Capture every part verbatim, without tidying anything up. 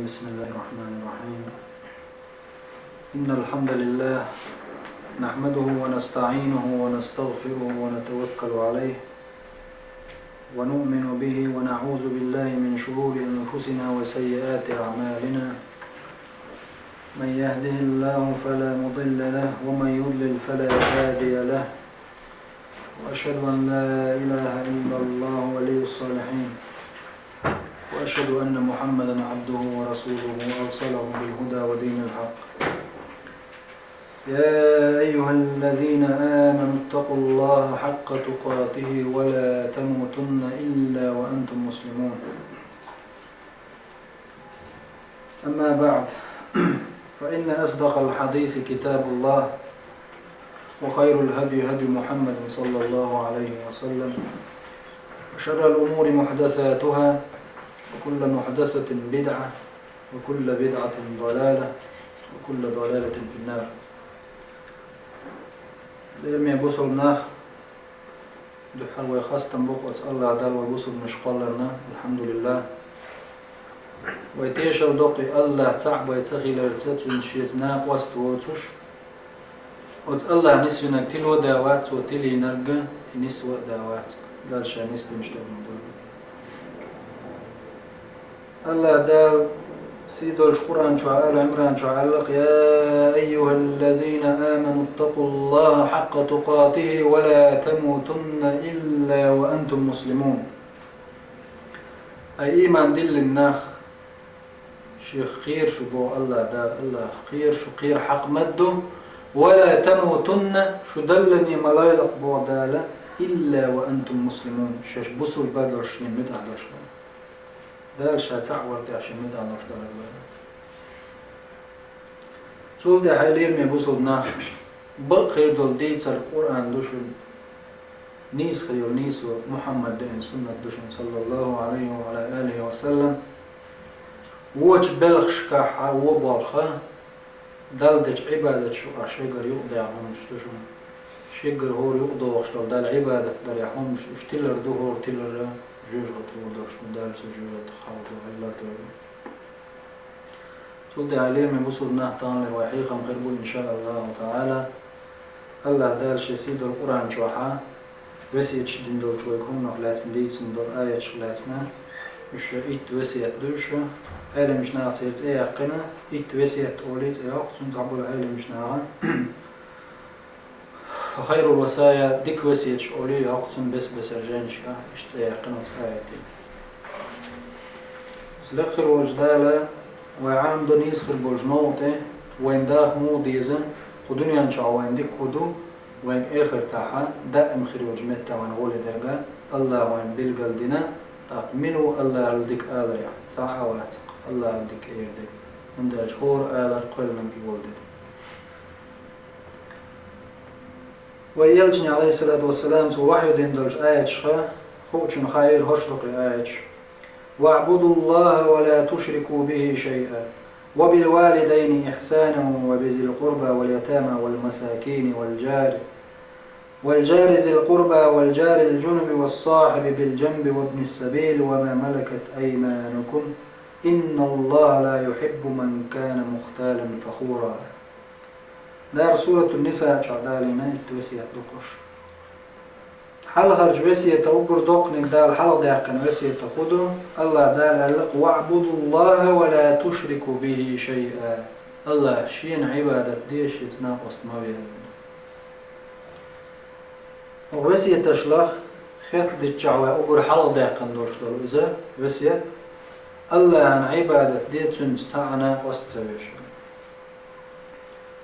بسم الله الرحمن الرحيم. إن الحمد لله نحمده ونستعينه ونستغفره ونتوكل عليه ونؤمن به ونعوذ بالله من شرور أنفسنا وسيئات أعمالنا. من يهده الله فلا مضل له ومن يضلل فلا هادي له. وأشهد أن لا إله إلا الله ولي الصالحين. وأشهد أن محمدا عبده ورسوله أرسله بالهدى ودين الحق. يا أيها الذين آمنوا اتقوا الله حق تقاته ولا تموتن إلا وأنتم مسلمون. أما بعد، فإن أصدق الحديث كتاب الله، وخير الهدي هدي محمد صلى الله عليه وسلم، وشر الأمور محدثاتها، وكل محدثة بدعة، وكل بدعة ضلالة، وكل ضلالة في النار. Лераме бусулба нах, дуьххьара вай хастам бу оцу АллахӀ Далла вай бусулбанаш кхолларна, алхьамдулиллахӀ. Вай тешал доккхий АллахӀ цхьаъ вай ца хиларца, цуьнца шеца накъост воцуш, оцу АллахӀа нисвинарг тило а да вац, цо тилийнарг и нисво а да вац. Далла ша нисдинчу тӀе ду. АллахӀ Дала сий долчу Къуръан чохь, Ала Ӏимран чохь аьлла: «يا أيها الذين آمنوا اتقوا الله حق تقاته ولا تموتن إلا وأنتم مسلمون». Ай, ийман диллина нах, шех кхера шу боху АллахӀ Дала, АллахӀах кхера шу, кхера хьакъ ма ду, «ولا تموتن», шу даллалц ма лойла-кх боху Дала, «إلا وأنتم مسلمون», шаьш бусулба долуш, шена муьтӀахь долуш. Дала ша цхьаъ вар тӀехь шен муьтӀахь долуш дерг вара. Цул тӀаьхьа, лераме бусулба нах, бакъ хир долу дийцар Къуръан ду шуна, нийса хир йолу нийсо Мухьаммад динан суннат ду шуна, саллаллаху Ӏалайхи ва Ӏала алихи ва саллам. Вочу белхашкахь а вон болх а, Далла дечу Ӏибадаташ шу а шегара юкъадаьхна хӀуманаш ду шуна. Шегара хӀора юкъадохуш долу Далла Ӏибадат дарехь хӀуманаш уьш тилар ду, хӀора тилар жоьжахати хир долуш ду, Дала цу жоьжахатех хьалха хилар ду. Цул тӀаьхьа, лераме бусулба нах, таханлера вай хьехам хир бу, иншааллаху таӀала. АллахӀ Дала шен сий долу Къуръан чохь а весеташ дина долчу вайга хӀуманах лаьцна дийцина долу аяташка лаьцна, уьш итт весет ду уьш. Ӏеламчу наха церан цӀе яьккхина, итт весет олий цӀе йоккху цунна, цхьаболу Ӏеламчу наха «Хайрул васая», дика весеташ олий йоккху цунна, бес-бесара жайнашкахь иштта цӀе яьккхина оцу аятийн. Лекха хир волчу Дала вай Ӏамадо нийса хир болчу новкъа тӀе, вайна даха муха деза, кху дуьнен чохь вайна дика хӀун ду, вайна эхартахь а даим хир йолчу меттехь вайна гӀоле дерг а, АллахӀа вайна билгал дина, тӀаккха мила ву АллахӀал дика аларехь, цхьа а вац-кх АллахӀал дика эр дерг, хӀунда аьлча хӀора алар кхоьллинарг и волу дерг. Вай элчане, Ӏалайхиссалату вассалам, цо вахьйу дина долчу аяташха хуучунна хаийла хӀорш ду-кх и аяташ: «واعبدوا الله ولا تشركوا به شيئا وبالوالدين إحسانا وبذي القربى واليتامى والمساكين والجار والجار ذي القربى والجار الجنب والصاحب بالجنب وابن السبيل وما ملكت أيمانكم إن الله لا يحب من كان مختالا فخورا». Дара Суратун-Ниса чохь далийна итт весет ду-кх уьш. Хьалхарчу весетан уггар доккханиг Дала хьалха даьккхина весет хӀун ду? АллахӀ Дала аьлла-кх: «واعبدوا الله ولا تشركوا به شيئا». АллахӀ Шена Ӏибадат де, Шеца накъост ма ве аьлла. Весеташлах хецдиччахь вай уггар хьалха даьккхина долуш долу иза весет, АллахӀана Ӏибадат де, Цуьнца цхьа а накъост ца веш.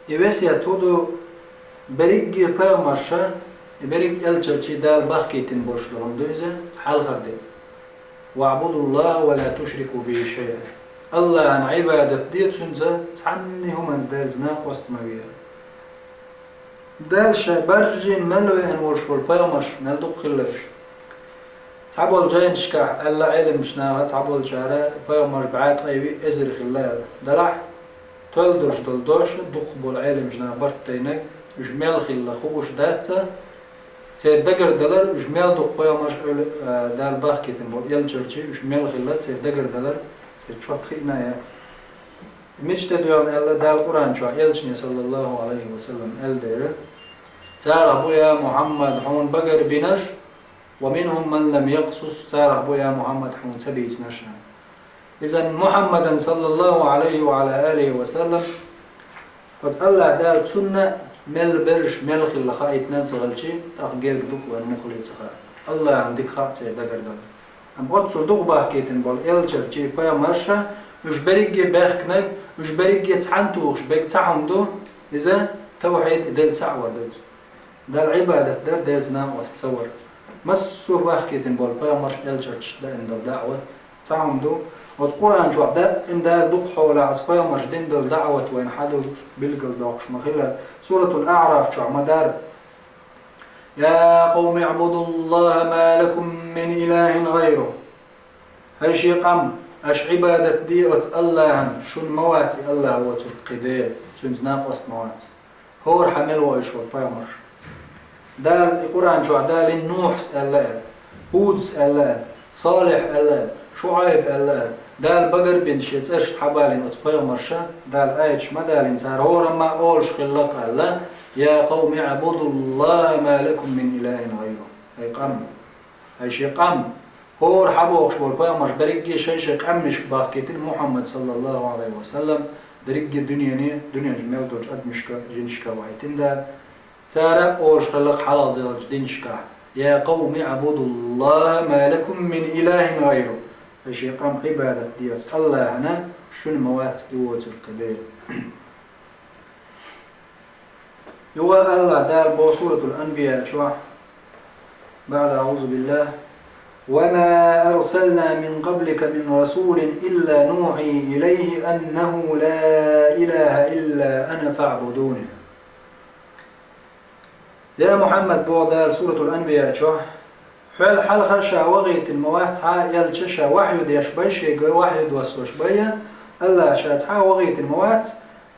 И весет хӀун ду? Берриге пайхамарша, и берриг элчанаш Дала бахкийтина болуш долу хӀума ду иза, хьалхара де: «واعبدوا الله ولا تشركوا به شيئا». АллахӀана Ӏибадат де, Цуьнца цхьанна хӀуманца Далла накъост ма ве. Дала Ша баржийна мел веана волуш волу пайхамарш мел дукха хилла уьш. Цхьаболчу жайнашкахь аьлла Ӏеламчу наха, цхьаболчара пайхамарш бӀе ткъе виъ эзар хилла аьлла. Делахь, тоьлла долуш долу дош дукхахболу Ӏеламчу наха барт тайнарг, уьш мел хилла хууш дац, церан дагардалар, уьш мел дукха пайхамарш, а, Дала бахкийтина болу элчанаш, уьш мел хилла церан дагардалар, церан чот хиъна а яц. Мича тӀедоьгӀна аьлла Дала Къуръан чохь, элчане, саллаллаху Ӏалайхи ва саллам, аьлла дера: «Царах бу, я Мухьаммад, хьуна багарбинарш, ва минхум ман лам якъсус, царах бу, я Мухьаммад, хьуна ца бийцинарш», аьлла. Изан Мухьаммадан, саллаллаху Ӏалайхи ва Ӏала алихи ва саллам, оцу АллахӀ Дала цунна мел берш мел хилла хаийтина а ца хилча, тӀаккха герга ду-кх вайна муххале а ца хаьа. АллахӀан дика хаьа церан дагардалар. Амма оццул дукха бахкийтина болу элчанаш, пайхамарш, уьш берриге а баьхкинарг, уьш берриге а цхьаьна тухуш берг цхьа хӀума ду, иза тавхьид, Делан цхьаъ вар ду иза. Далла Ӏибадат дар, Делаца накъост ца вар. Массо а бахкийтина болу пайхамарш, элчанаш даьӀна долу даӀват цхьа хӀума ду. Оцу Къуръан чохь даима Дала дукха хьолахь оцу пайхамарша дина долу даӀват вайна хьадуьйцуш, билгалдоккхуш ма-хиллара. Суратул АӀраф чохь ма-дарра: «Я къавми, аӀбудуллаха ма лакум мин илахин гӀайру». ХӀай шен къам, аша Ӏибадат де оцу АллахӀана, шуна ма вац и АллахӀ воцург кхин Дела, цуьнца накъост ма вац. ХӀора хьан мел ву уьш, хӀора пайхамарш? Дала и Къуръан чохь далийна Нухьас аьлла аьлла, Худас аьлла аьлла, Салихь аьлла аьлла, ШуӀайб аьлла аьлла. Дала багарбина шен цӀераш тӀехь балийна оцу пайхамарша, Дала аяташ ма далийна цара, хӀорамма олуш хилла-кх аьлла: «Я къавми, аӀбудуллаха ма лакум мин илахин гӀайру». ХӀай къам, хӀай шен къам, хӀора хьан бохуш болу пайхамарш берриге а шайн-шайн къаьмнашка бахкийтина Мухьаммад, саллаллаху Ӏалайхи ва саллам, берриге а дуьнене, дуьнен чу мел долчу адамашка, жинашка вахийтина Дала. Цара олуш хилла-кх хьалха долчу динашкахь: «Я къавми, аӀбудуллаха ма лакум мин илахин гӀайру». ХӀай шен къам, Ӏибадат де оцу АллахӀана, шуна ма вац и воцург кхин Дела. Юха АллахӀ Дала боху Суратул Анбияъ чохь, баӀда аӀузу биллахӀ: «Ва ма арсална мин къаблика мин расулин илла нухьи илайхи аннаху ла илахӀа илла ана фаӀбудуни». Я Мухьаммад, боху Дала Суратул Анбияъ чохь, хьол хьалха ша вахийтина ма вац цхьа а элча, ша вахьйу деш бай, шега вахьйу доссош бай, АллахӀ ша цхьа а вахийтина ма вац,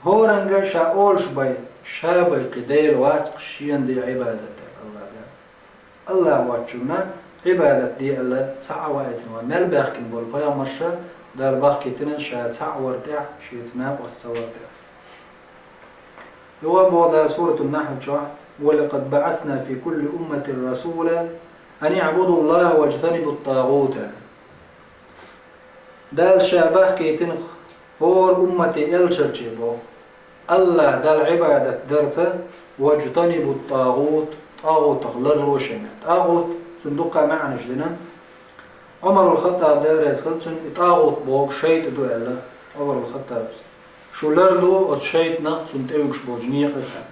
хӀоранга ша олуш бай, ша бай кхин Дела вац-кх, шена де Ӏибадат дар АллахӀ Дала. АллахӀ воцчунна Ӏибадат де аьлла, цхьа а вахийтина ма вац. Мел баьхкина болу пайхамарша Дала бахкийтина ша цхьаъ вар тӀехь, шеца накъост ца вар тӀехь. Юха боху Дала Суратун-Нахьл чохь: «Ва лакъад баӀасна фи кулли умматин расулан ан иӀбудуллаха важтанибут-тӀагӀута». Дала ша бахкийтина хӀора уммате элчанаш боху, АллахӀ Далла Ӏибадат дарца, «важтанибут-тӀагӀут», тӀагӀутах ларло шайна. ТӀагӀут, цунна дуккха маьӀнаш дина. Ӏумарул Хаттаб, Дела реза хила цунна, и тӀагӀут бохург шайтӀа ду аьлла, Ӏумарул Хаттабас. Шу ларло оцу шайтӀанах, цунна тӀевуьгуш болчу некъах аьлла.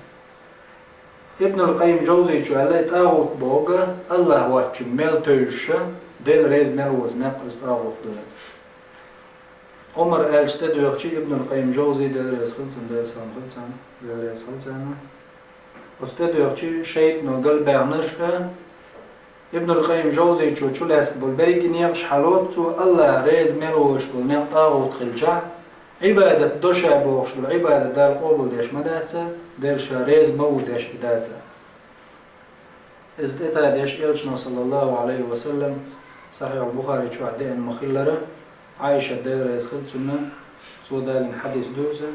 Ибнул Къаййим Жовзийчо аьлла, и тӀагӀут бохург АллахӀ воцчунна мел тевжаш, Дела реза мел воцу некъ иза тӀагӀут ду аьлла. Ӏумара аьллачу тӀедоьгӀчи Ибнул Къаййим Жовзий, Дела реза хила цунна, Дела салам хила цунна, Дела реза хила цунна. Оцу тӀедоьгӀчи шайтӀано галбаьхнарш а, Ибнул Къаййим Жовзийчо чулаьцна болу берриге а некъаш хьалоцу цо, АллахӀ реза мел воцуш болу некъ тӀагӀут хилчахь, Ӏибадат до ша бохуш долу Ӏибадат Дала къобалдеш ма дац, Дела ша реза ма ву деш и дац. Иза тӀетадеш элчано, саллаллаху Ӏалайхи ва саллам, Сахьихь Бухари чохь деана ма-хиллара, Ӏайшат, Дела реза хила цунна, цо далийна хьадис ду иза.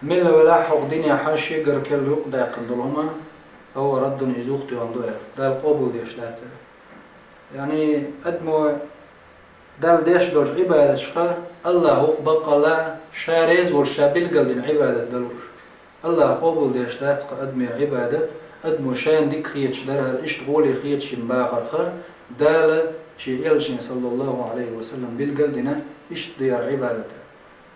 Милла велахь хӀокху динехь шегара керла юкъадаьккхина долу хӀума, фа хӀува раддун, иза юхатоьхна ду аьлла, Дала къобалдеш дац аьлла. Яъни, адамо Далла деш долчу Ӏибадаташха АллахӀ ву-кх баккъалла ша реза волуш, ша билгал дина Ӏибадат далуш. АллахӀа къобалдеш дац-кх адамийн Ӏибадат, адамо шайна дика хеташ дара хӀара, иштта гӀоле хеташ хӀинца бахарх, Дала Шен элчане, саллаллаху Ӏалайхи ва саллам, билгал а дина, иштта де хӀара Ӏибадат.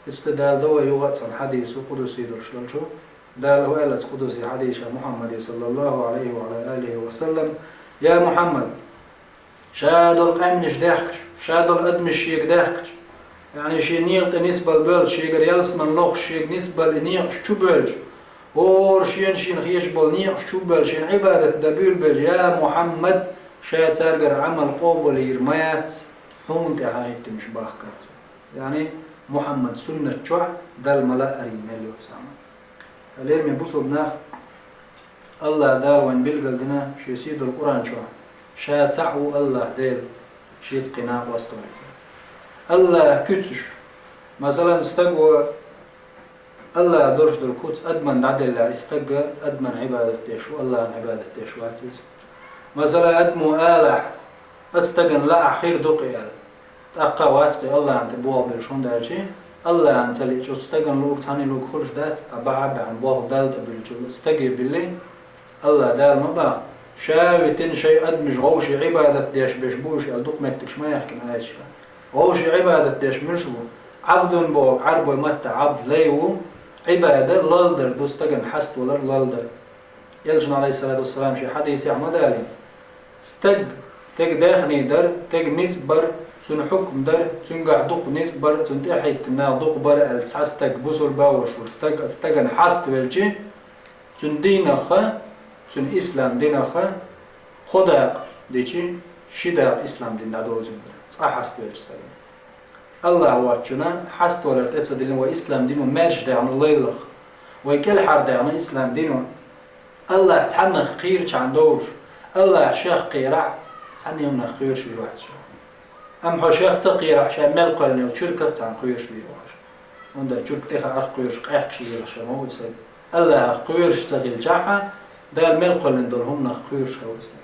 Иштта Дала до вай юха а цхьана хьадису къудсий долуш долчу. Дала хӀу аьлла цу къудсий хьадисехь Мухьаммаде, саллаллаху Ӏалайхи ва Ӏала алихи ва саллам: «Я Мухьаммад, ша долу къаьмнаш даьхкича, ша долу адамаш шега даьхкича, яъни шен некъа тӀе нисбала боьлча, шегара ялсаман лохуш шега нисбала и некъаш чу боьлча, хӀора шена-шена хеташ болу некъаш чу боьлча, шена Ӏибадат дан буьйлабелча, я Мухьаммад, ша цаьргара Ӏамал къобалйийр ма яц, хьуна тӀехь хӀиттинарш бахкарца». Яъни Мухьаммад суннат чохь Далла ма лаарийна мел йоцу хӀума. Лераме бусулба нах, АллахӀ Дала вайна билгал дина Шен сий долу Къуръан чохь, Ша цхьаъ ву АллахӀ Дела, Шеца кхин накъост вац. АллахӀ куьцаш, Масала, стаг ву, АллахӀа долуш долу куц адамна дӀаделла, и стаг адамна Ӏибадат деш ву, АллахӀна Ӏибадат деш вац иза. Масала, адамо алахь, оцу стагана лаахь хир ду-кх аьлла, тӀаккха вац-кх и АллахӀна тӀе болх буьллуш, хӀунда аьлча АллахӀна ца лиъча оцу стагана луург цхьанна луург хуьлуш дац, а бахьа а бахьана болх Далла тӀе буьллучу стаге билли, АллахӀа Дала ма боху, ша а витина шайн адамаш вовшийн Ӏибадат деш берш бу уьш аьлла, дукха меттигаш ма яьхкина аьлча. Вовшийн Ӏибадат деш муьлш бу? Ӏабдун боху Ӏарбойн маттахь Ӏабд лай ву, Ӏибада лолдар ду, стагана хьаставалар лолдар. Элчано, Ӏалайхиссалату вассалам, шен хьадисехь ма далийна: стаг, стеган даьхни дар, стеган ницкъ бар, цуьнан хьукам дар, цуьнгахь дукха ницкъ бар, цунна тӀехӀиттина нах дукха бар аьлла цхьа стаг, бусулба волуш волу стаг, оцу стагана хьаставелча, цуьнан динах, цуьнан ислам динах кхо дакъа дичи, ши дакъа ислам дин дӀадолу цуьнгара, цкъа хьаставеллачу стагана. АллахӀ воцчунна хьаставалар тӀе ца диллина, вай ислам дино маьрша даьхна лайлах, вай кӀелхьара даьхна ислам дино. АллахӀ цхьаннах кхийрачхьана довлуш, АллахӀ шех кхийрахь, цхьанна юханах кхоьруш вийр вац ша. Амма хьо шех ца кхийрахь, ша мел кхоьллина йолу чуьрках цхьаьна кхоьруш вийр ву хьо. ХӀунда аьлча чуьрк тӀехь арх кхоьруш къехкаш йийла ша ма ву и стаг. АллахӀах кхоьруш ца хилчахьа, Дала мел кхоьллина долу хӀуманах кхоьруш хьо ву и стаг.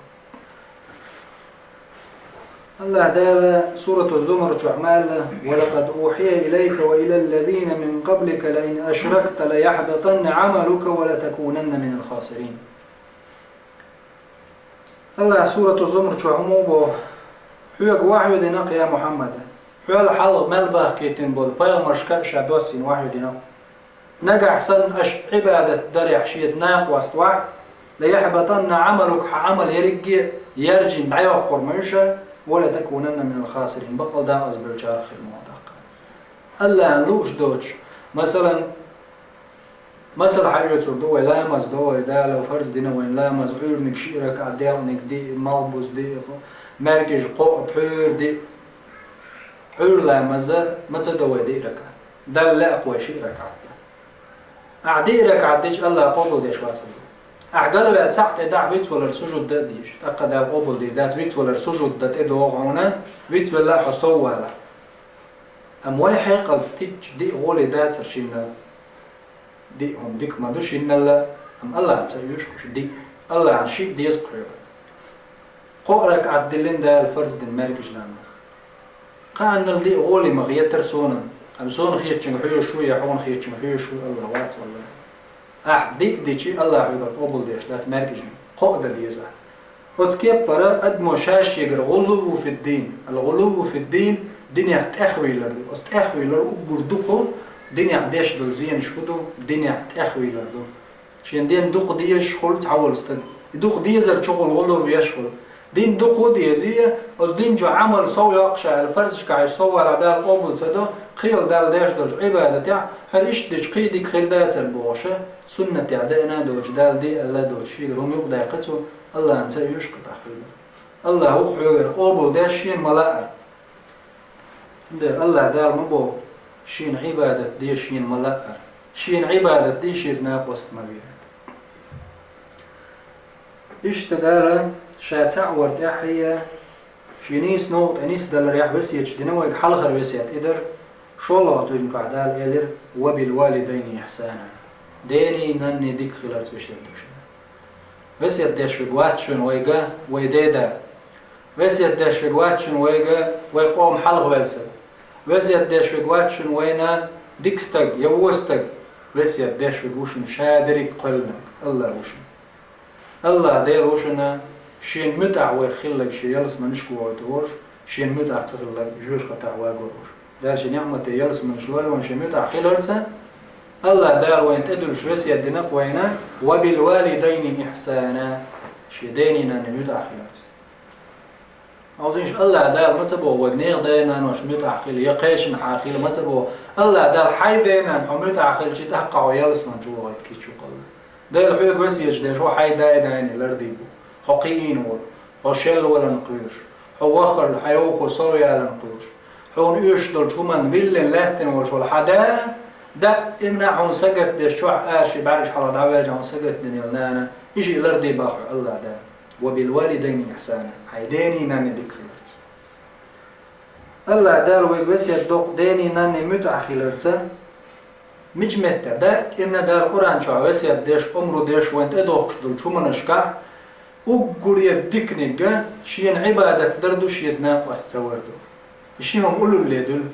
АллахӀа Дала Сурату Зумар чохь ма аьлла: «Ва лакъад ухьия илайка ва илаллазина мин къаблика лаин ашракта лаяхьбатанна Ӏамалука ва латакунанна минал хасирин». АллахӀа Сурату Зумар чохь хӀума боху: «Хьоьга вахьйу дина-кх, я Мухьаммад, хьол хьалха мел бахкийтина болу пайхамаршка а ша доссийна вахьйу дина-кх. Нагахь санна аша Ӏибадат дарехь шеца накъост вахь, лаяхьбатанна Ӏамалука, хьан Ӏамал ерриге а яьржина дӀайоккхур ма ю ша, ва латакунанна минал хасирин, баккъал декъаза бевллачарах хир ма ву тӀаккха». АллахӀна лууш доцуш, масалан, масал хьаоьцур ду вай, ламаз до вай, Дала фарз дина вайна ламаз, Ӏуьйраниг шиъ ракаӀат, делкъаниг диъ, малхбуза диъ, маьркӀажа кхоъ, пхьуьйра диъ. Ӏуьйра ламаз ма ца до вай диъ ракаӀат. Далла лаьа-кх вай шиъ ракаӀат дан. Ахь диъ ракаӀат дича АллахӀа къобалдеш вац хьуна. Ахь галваьлла цхьаъ тӀе дахь, вицвалар сужуд дан а дийш, тӀаккха Дала къобалдийр дац, вицвалар сужуд дан тӀедогӀу хьуна, вицвелла а хьо сов валахь. Амма вай хьекъалца тичча диъ гӀоле дацара шиннал. Диъ хӀума дика ма ду шиннал а, амма АллахӀна ца оьшу уьш диъ. АллахӀна шиъ деза-кх хьоьга. Кхоъ ракаӀат диллина Дала фарз дина маьркӀажа ламаз. Кхааннал диъ гӀоле ма хетара суна, амма суна хетачуьнга хьоьжуш ву я хьуна хетачуьнга хьоьжуш ву, АллахӀ вац, валлахӀи. Ахь диъ дича АллахӀа хьоьгара къобалдеш дац маьркӀажниг. Кхоъ дан деза ахь. Оцу кеппара адамо ша шегара гӀулувву фид-дин, ал-гӀулувву фид-дин, динех тӀехвийлар ду. Оцу тӀехвийлар уггар дукха динех деш долу зенаш хӀун ду, динех тӀехвийлар ду. Шен дин дукха дезаш хуьлу цхьа волу стаг. И дукха дезар чухула гӀулувв еш хуьлу. Дин дукха а дезий, оцу дин чу Ӏамал сов йоккхуш аьлла, фарзашкахь уьш сов валахь Дала къобал ца до, кхин Дала деш долчу Ӏибадатехь, хӀара иштта дича кхин дика хир дацара бохуш, суннатехь деана а доцуш, Дала де аьлла а доцуш, шегара хӀума юкъадаьккхи цо, АллахӀна ца оьшу-кх тӀаккха хьоьгара. АллахӀ ву-кх хьоьгара къобалдеш шена ма-лаъара. ХӀунда аьлча АллахӀа Дала ма боху, шена Ӏибадат де шена ма-лаъара. Шена Ӏибадат де шеца накъост ма ве. Иштта Дала ша цхьаъ вар тӀаьхье, шен нийса новкъа тӀе нисдаларехь весеташ дина вайга, хьалхара весет и дара, шолгӀа туьжнакахь Дала элира: «Ва бил валидайни ихьсана». Дений, нанний дика хиларца весет ду шуна. Весет деш верг вац шуна вайга вай деда. Весет деш верг вац шуна вайга вай къоман хьалхаваьлла стаг. Весет деш верг вац шуна вайна дика стаг я вон стаг. Весет деш верг ву шуна ша дерриг кхоьллинарг, АллахӀ ву шуна. АллахӀ Дела ву шуна шена муьтӀахь вай хилларг, шен ялсаманешка вохуьйтур волуш, шена муьтӀахь ца хилларг жоьжахатехь вагор волуш. Дала шен ниӀмате ялсаманеш лойла вайна шен муьтӀахь хиларца, АллахӀ Дала вайна тӀедуьллуш весет дина-кх вайна: «Ва бил валидайни ихьсана», шен дений, нанний муьтӀахь хиларца. Хьовзийша, АллахӀ Дала ма ца боху вайга нехан дай-нанош муьтӀахь хила, я кхечанхьа хила ма ца боху. АллахӀ Дала хьайн денан хьо муьтӀахь хилча, тӀаккха хьо ялсамани чу вохуьйту кийча ву-кх АллахӀ. Дела хьоьга весеташ деш ву хьайн дай-наний лардийр бу. Хьо кхиийна волу, хьо шелла валарна кхоьруш, хьо вахар, хьан йовхо сов яларна кхоьруш, хьуна оьшуш долчу хӀуманна виллина лаьттина волуш волу хьан да, даимна хьуна сагатдеш, чохь аша шен бӀаьргаш хьалха дӀаваьлча хьуна сагатдина йолу нана, и шиъ лардийр бу хьоьга АллахӀ Дала. «Ва бил валидайни ихьсана», хьайн дений, нанний дика хиларца. Аллах Дала вайга весет доккху дений, нанний муьтӀахь хиларца, мича метта, даимна Дала Къуръан чохь весет деш, омру деш, вайн тӀедохкуш долчу хӀуманашкахь, уггар а диканиг шена Ӏибадат дар ду, шеца накъост ца вар ду. И ши хӀума уллулле дуьллу.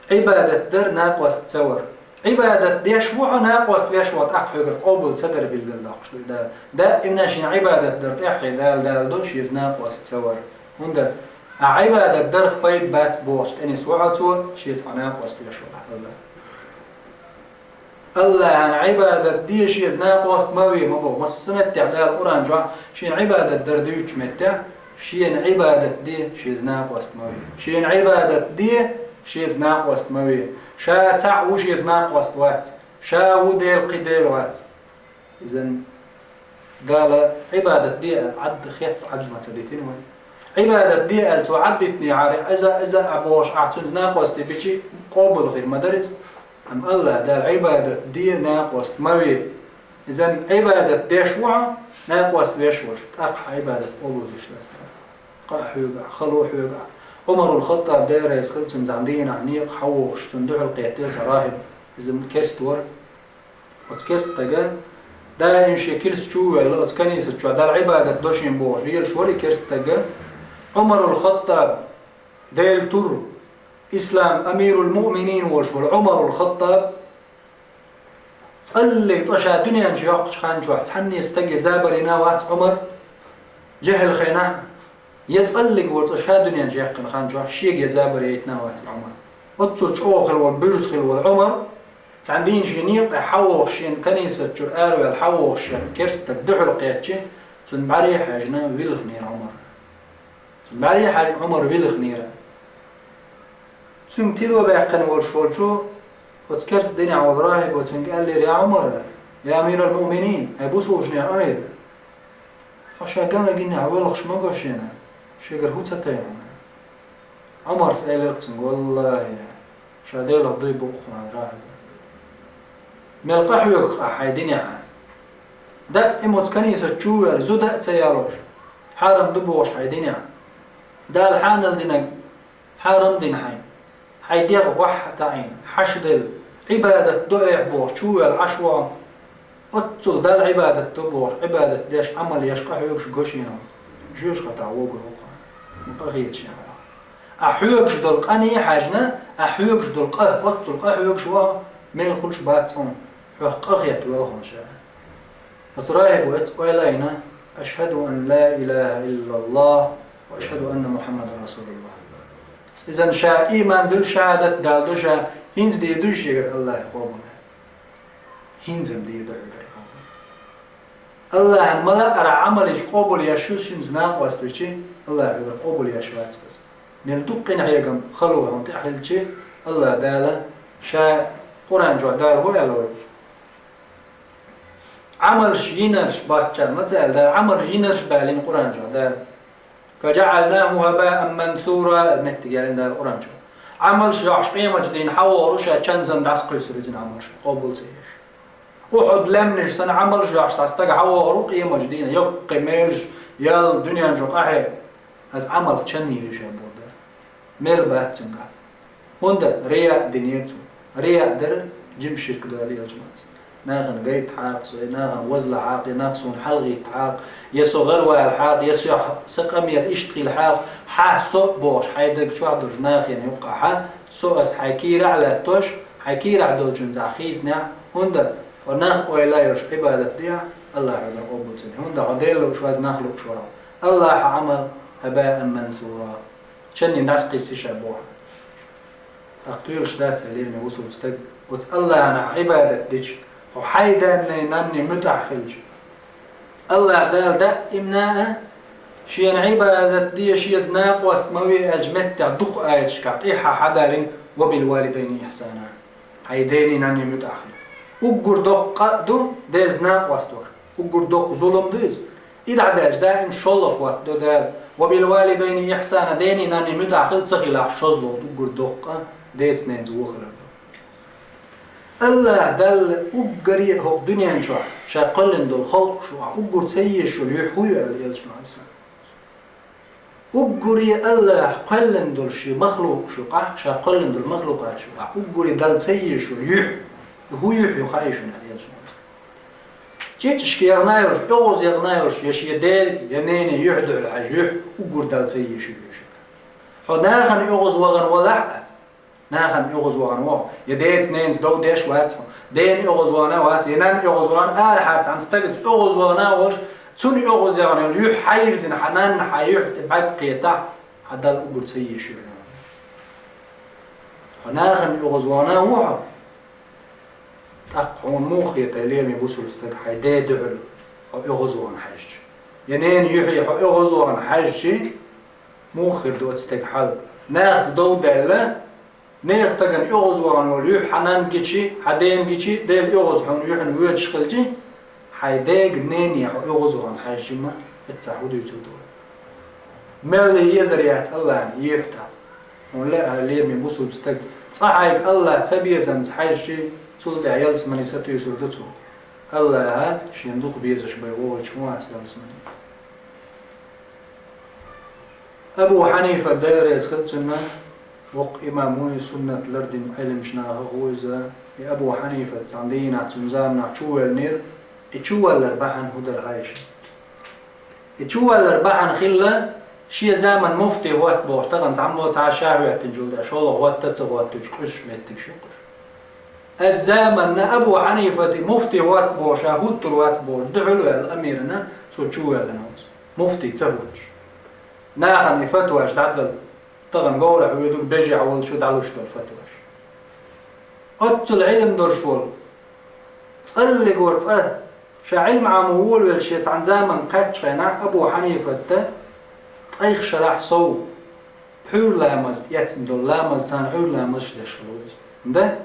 Ӏибадат дар, накъост ца вар. Ӏибадат деш ву хьо, накъост веш ву, тӀаккха хьоьгара къобал ца дар билгалдоккхуш ду Дала. Даимна шена Ӏибадат дар тӀаьхье Дала далла ду, шеца накъост ца вар. ХӀунда? Ахьа Ӏибадат дарх пайда бац бохучу тӀе нисву хьо цо, шеца хьо накъост веш ву Аллах. Аллахьан Ӏибадат де, шеца накъост ма ве ма боху. Массо а меттехь Дала Къуръан чохь шена Ӏибадат дар дуьйцучу меттехь, шена Ӏибадат де, шеца накъост ма ве. Шена Ӏибадат де, шеца накъост ма ве. Ша цхьаъ ву, шеца накъост вац. Ша ву Дела, кхин Дела вац. Изан Дала Ӏибадат де аьлла Ӏад хец, Ӏад ма ца дитина вай. Ӏибадат де аьлла цо Ӏад дитинехьара, иза, иза а бохуш ахь цуьнца накъосте бичи, къобал хир ма дара иза. Амма Аллах Дала Ӏибадат де, накъост ма ве. Изан Ӏибадат деш ву хьо, накъост веш волуш, тӀаккха хьан Ӏибадат къобал деш дац. Къа а хьоьгу ахь, хало а хьоьгу ахь. Ӏумарул Хаттаб, Дела реза хила цунна, цхьана дийнахь некъа хьан вогӀуш, цунна дуьхьал кхеттера цхьа рахиб. Иза керста вара. Оцу керста стага даим шен килс чу а ваьлла, оцу канийсат чохь Далла Ӏибадат до шен бохуш лелаш вара и керста стага. Ӏумарул Хаттаб, Делан тур, ислам амирул муъминин волуш волу Ӏумарул Хаттаб, цкъа а, цкъа ша дуьнен чу йоккхучу хан чохь цхьанне стаге забар йина вац Ӏумар, жехьал хенахь, я цкъа а вара цкъа ша дуьнен чу яьккхина хан чохь шега я забар яйтина вац Ӏумар. Оццул чӀогӀа хила волу, буьрса хила волу Ӏумар, цхьана дийнахь шен некъа тӀе хьан вогӀуш, шен канийсат чуьра араваьлла хьан вогӀуш шен керста стаг дуьхьал кхеччи, цунна бӀаьре а хьаьжна, вилхинера Ӏумар. Цунна бӀаьре а хьаьжна, Ӏумар вилхинера. Цуьнга тидо баьккхина волуш волчу, оцу керста динехь волу рахӀибо цуьнга аьллера: «Я Ӏумар, я амирал муъминин, хьайн бусулбанех амир, хьо ша ган а гинехь воьлхуш ма го шена, шегара хӀун ца тайна?» Ӏумарс элира цуьнга: «Валлахи, ша Делах дуй бу хьуна, рахӀиб. Мел къахьоьгуш ахь хьайн динехь. Даим оцу канийсат чу а ваьлла, зуда а ца ялош, хьарам ду бохуш хьайн динехь. Дала хьанал динарг хьарам дина хьайна. Хьайн дегӀ вахьа таӀийна, хьаша делла, Ӏибадат до ахь бохуш, чу а ваьлла Ӏаш ву хьо. Оццул Далла Ӏибадат до бохуш, Ӏибадат деш, Ӏамал еш къахьоьгуш го шена. Жоьжахатахь вогур ву хьо. Ма къахета шена». Ахь хьоьгуш долу къане а хьаьжна, ахь хьоьгуш долу къа, оццул къа хьоьгуш ву хьо, мел хуьлуш бац хьуна, хьох къахетта воьлху хьуна ша. Оцу рахӀибо эццахь ойла а йина: «Ашхьаду ан ла илаха иллаллах ва ашхьаду анна Мухьаммадан расулуллах». Изан ша ийман дуьллу, шахьадат далла ду ша, хӀинца дийр ду шегара Аллахьа къобал. ХӀинца-м дийр ду хьоьгара къобал. Аллахьан ма-лаара Ӏамалш къобал еш ю, шуьнца накъост вичи, Аллахьа хьоьгара къобал еш вац иза. Мел дуккха къинхьегам, хало хьуна тӀехь хилчи, Аллах Дала ша Къуръан чохь Дала хӀун аьлла вайга? Ӏамалш йинарш баччана ма ца аьлла Дала, Ӏамалш йинарш балийна Къуръан чохь Дала. «Фаджаъалнаху хабаан мансура», меттиг яьлла Дала Къуръан чохь. Ӏамалш йохьуш къематчу дийна хьан вогӀур ву, ша чан санна дӀасакхуьйсур иза Ӏамалш, къобал ца еш. Ухьуд лаьмнаш санна Ӏамалш йохьуш цхьа стаг хьан вогӀур ву къематчу дийна, йоккхий мелаш, ял дуьнен чу къахье. Аса Ӏамал чан йийр ю ша боху Дала. Мел бац цуьнгахь. ХӀунда? Рияъ динера цо. Рияъ дара жима ширк ду аьлла элчано. Нахана гайта хьакха со, я нахана вазла хьакха, я нах суна хьалагӀитта хьакха, я со гӀаравала хьакха, я со, сан къамел иштта хила хьакха, хьан со а бохуш, хьайн даг чохь долчу нахана юккъахь, со аса хьайн кийрахь а лаьттош, хьайн кийрахь долчуьнца ахь хийцинехь, хӀунда хьо нах ойла а йолуш Ӏибадат дехь, Аллахьа хьоьгара къобал ца де. ХӀунда хьо Дела лууш вац, нах лууш вара хьо. Аллахьа Ӏамал хабаан мансура. Чаннин дӀасакхисси ша боху. ТӀаккха тоьлуш дац аьлла, лераме вусул стаг, оцу Аллахьана Ӏибадат дича, хьо хьайн даннай, наннай муьтӀахь хилча. Аллах Дала даимна а шена Ӏибадат де, шеца накъост ма ве аьлча меттехь дукха аяташкахь тӀехьа хьадалин: «Ва бил валидайни ихсана». Хьайн дений, наннай муьтӀахь хила. Уггар доккха къа а ду Делаца накъост вар. Уггар доккха зулам ду иза. И дӀа даьлча даим шолгӀа хӀотта до Дала: «Ва бил валидайни ихсана», дений, наннай муьтӀахь хила ца хилахь, шозлагӀа ду, уггар доккха къа деца, ненаца вон хилар ду. Аллах Далла уггаре а хӀокху дуьнен чохь ша кхоьллина долу халкъаш ву, ахь уггар ца езаш йолу юьхь хӀун ю аьлла элчано Ӏалайхиссалам. Уггаре АллахӀа кхоьллина долу шен махлукъаш юкъахь, ша кхоьллина долу махлукъаташ юкъахь, уггаре Далла ца езаш йолу юьхь, хӀун юьхь ю хаьий шуна аьлла цо. ЧӀичӀашка яхана йолуш, оьгӀаз яхана йолуш, я шен ден, я ненан юьхь дуьхьал хьаьжна юьхь, уггар Далла ца езаш ю юьхь. Хьо нахана оьгӀаз вахана валахь а, нахана оьгӀаз вахана ву хьо, я деца-ненаца дов деш вац хьо, дена оьгӀаз вахана вац, я нанна оьгӀаз вахана, арахьара цхьана стагаца оьгӀаз вахана волуш, цунна оьгӀаз яхана йолу юьхь хьайирзина хьан нанна хьан юьхь тӀе бӀаьрг кхетахь, хьан Далла уггар ца езаш ю хьуна. Хьо нахана оьгӀаз вахана ву хьо. ТӀаккха хьуна муха хета, лераме бусулба стаг, хьайн ден дуьхьал хьо оьгӀаз вахана хьаьжча? Я ненан юьхье хьо оьгӀаз вахана хьаьжча, муха хир ду оцу стеган хьал? Нахаца дов даьлла, нехан стагана оьгӀаз вахана волу юьхь хьан нанна гичи, хьан дена гичи, Дела оьгӀаз хьуна юьхьана воьдуш хилчи, хьайн дега, нене хьо оьгӀаз вахана хьаьжчи ма, эццахь хӀун дуьйцур ду вай? Мел езар яц АллахӀна юьхь тӀе. Хьуна лаьа, лераме бусулба стаг, цкъа хьайга АллахӀ ца безамца хьаьжчи, цул тӀаьхьа ялсамане сатуьйсур ду цо. АллахӀа шена дукха безаш бен вогӀуьйтуш ма вац ялсамане. Абу Хьанийфа, Дела реза хила цунна, воккха имам ву, суннат лардина Ӏеламчу нахах ву иза. И Абу Хьанийфа цхьана дийнахь цуьнан заманахь чувоьллинера, и чуваллар бахьана хӀун дара хаьий шуна? И чуваллар бахьана хилла, шен заманан муфти хӀотта бохуш, тахана цхьаммо цхьа ша хӀоьттинчул тӀаьхьа шолгӀа хӀотта а ца хӀоттуьйтуш, къуьйсуш меттигаш ю-кх уьш. Оцу заманна Абу Хьанийфата муфти хӀотта бохуш, ша хӀуттур вац бохуш, дуьхьал а ваьлла амирана, цо чувоьллина ву иза, муфтига ца хӀуттуш. Нахана и фатваш дӀадала, тахана говрахь воьдург бежехь волчу дӀалуш долу фатваш. Оццул Ӏилма долуш волу, цкъа а легора цкъа, ша Ӏилма Ӏамо волавелча, шен цхьана заманна кхаьччу хенахь Абу Хьанийфата ткъех шарахь сов, пхьуьйра ламаз эцна долу ламаз, царна Ӏуьйра ламазаш деш хилла ву иза. Да?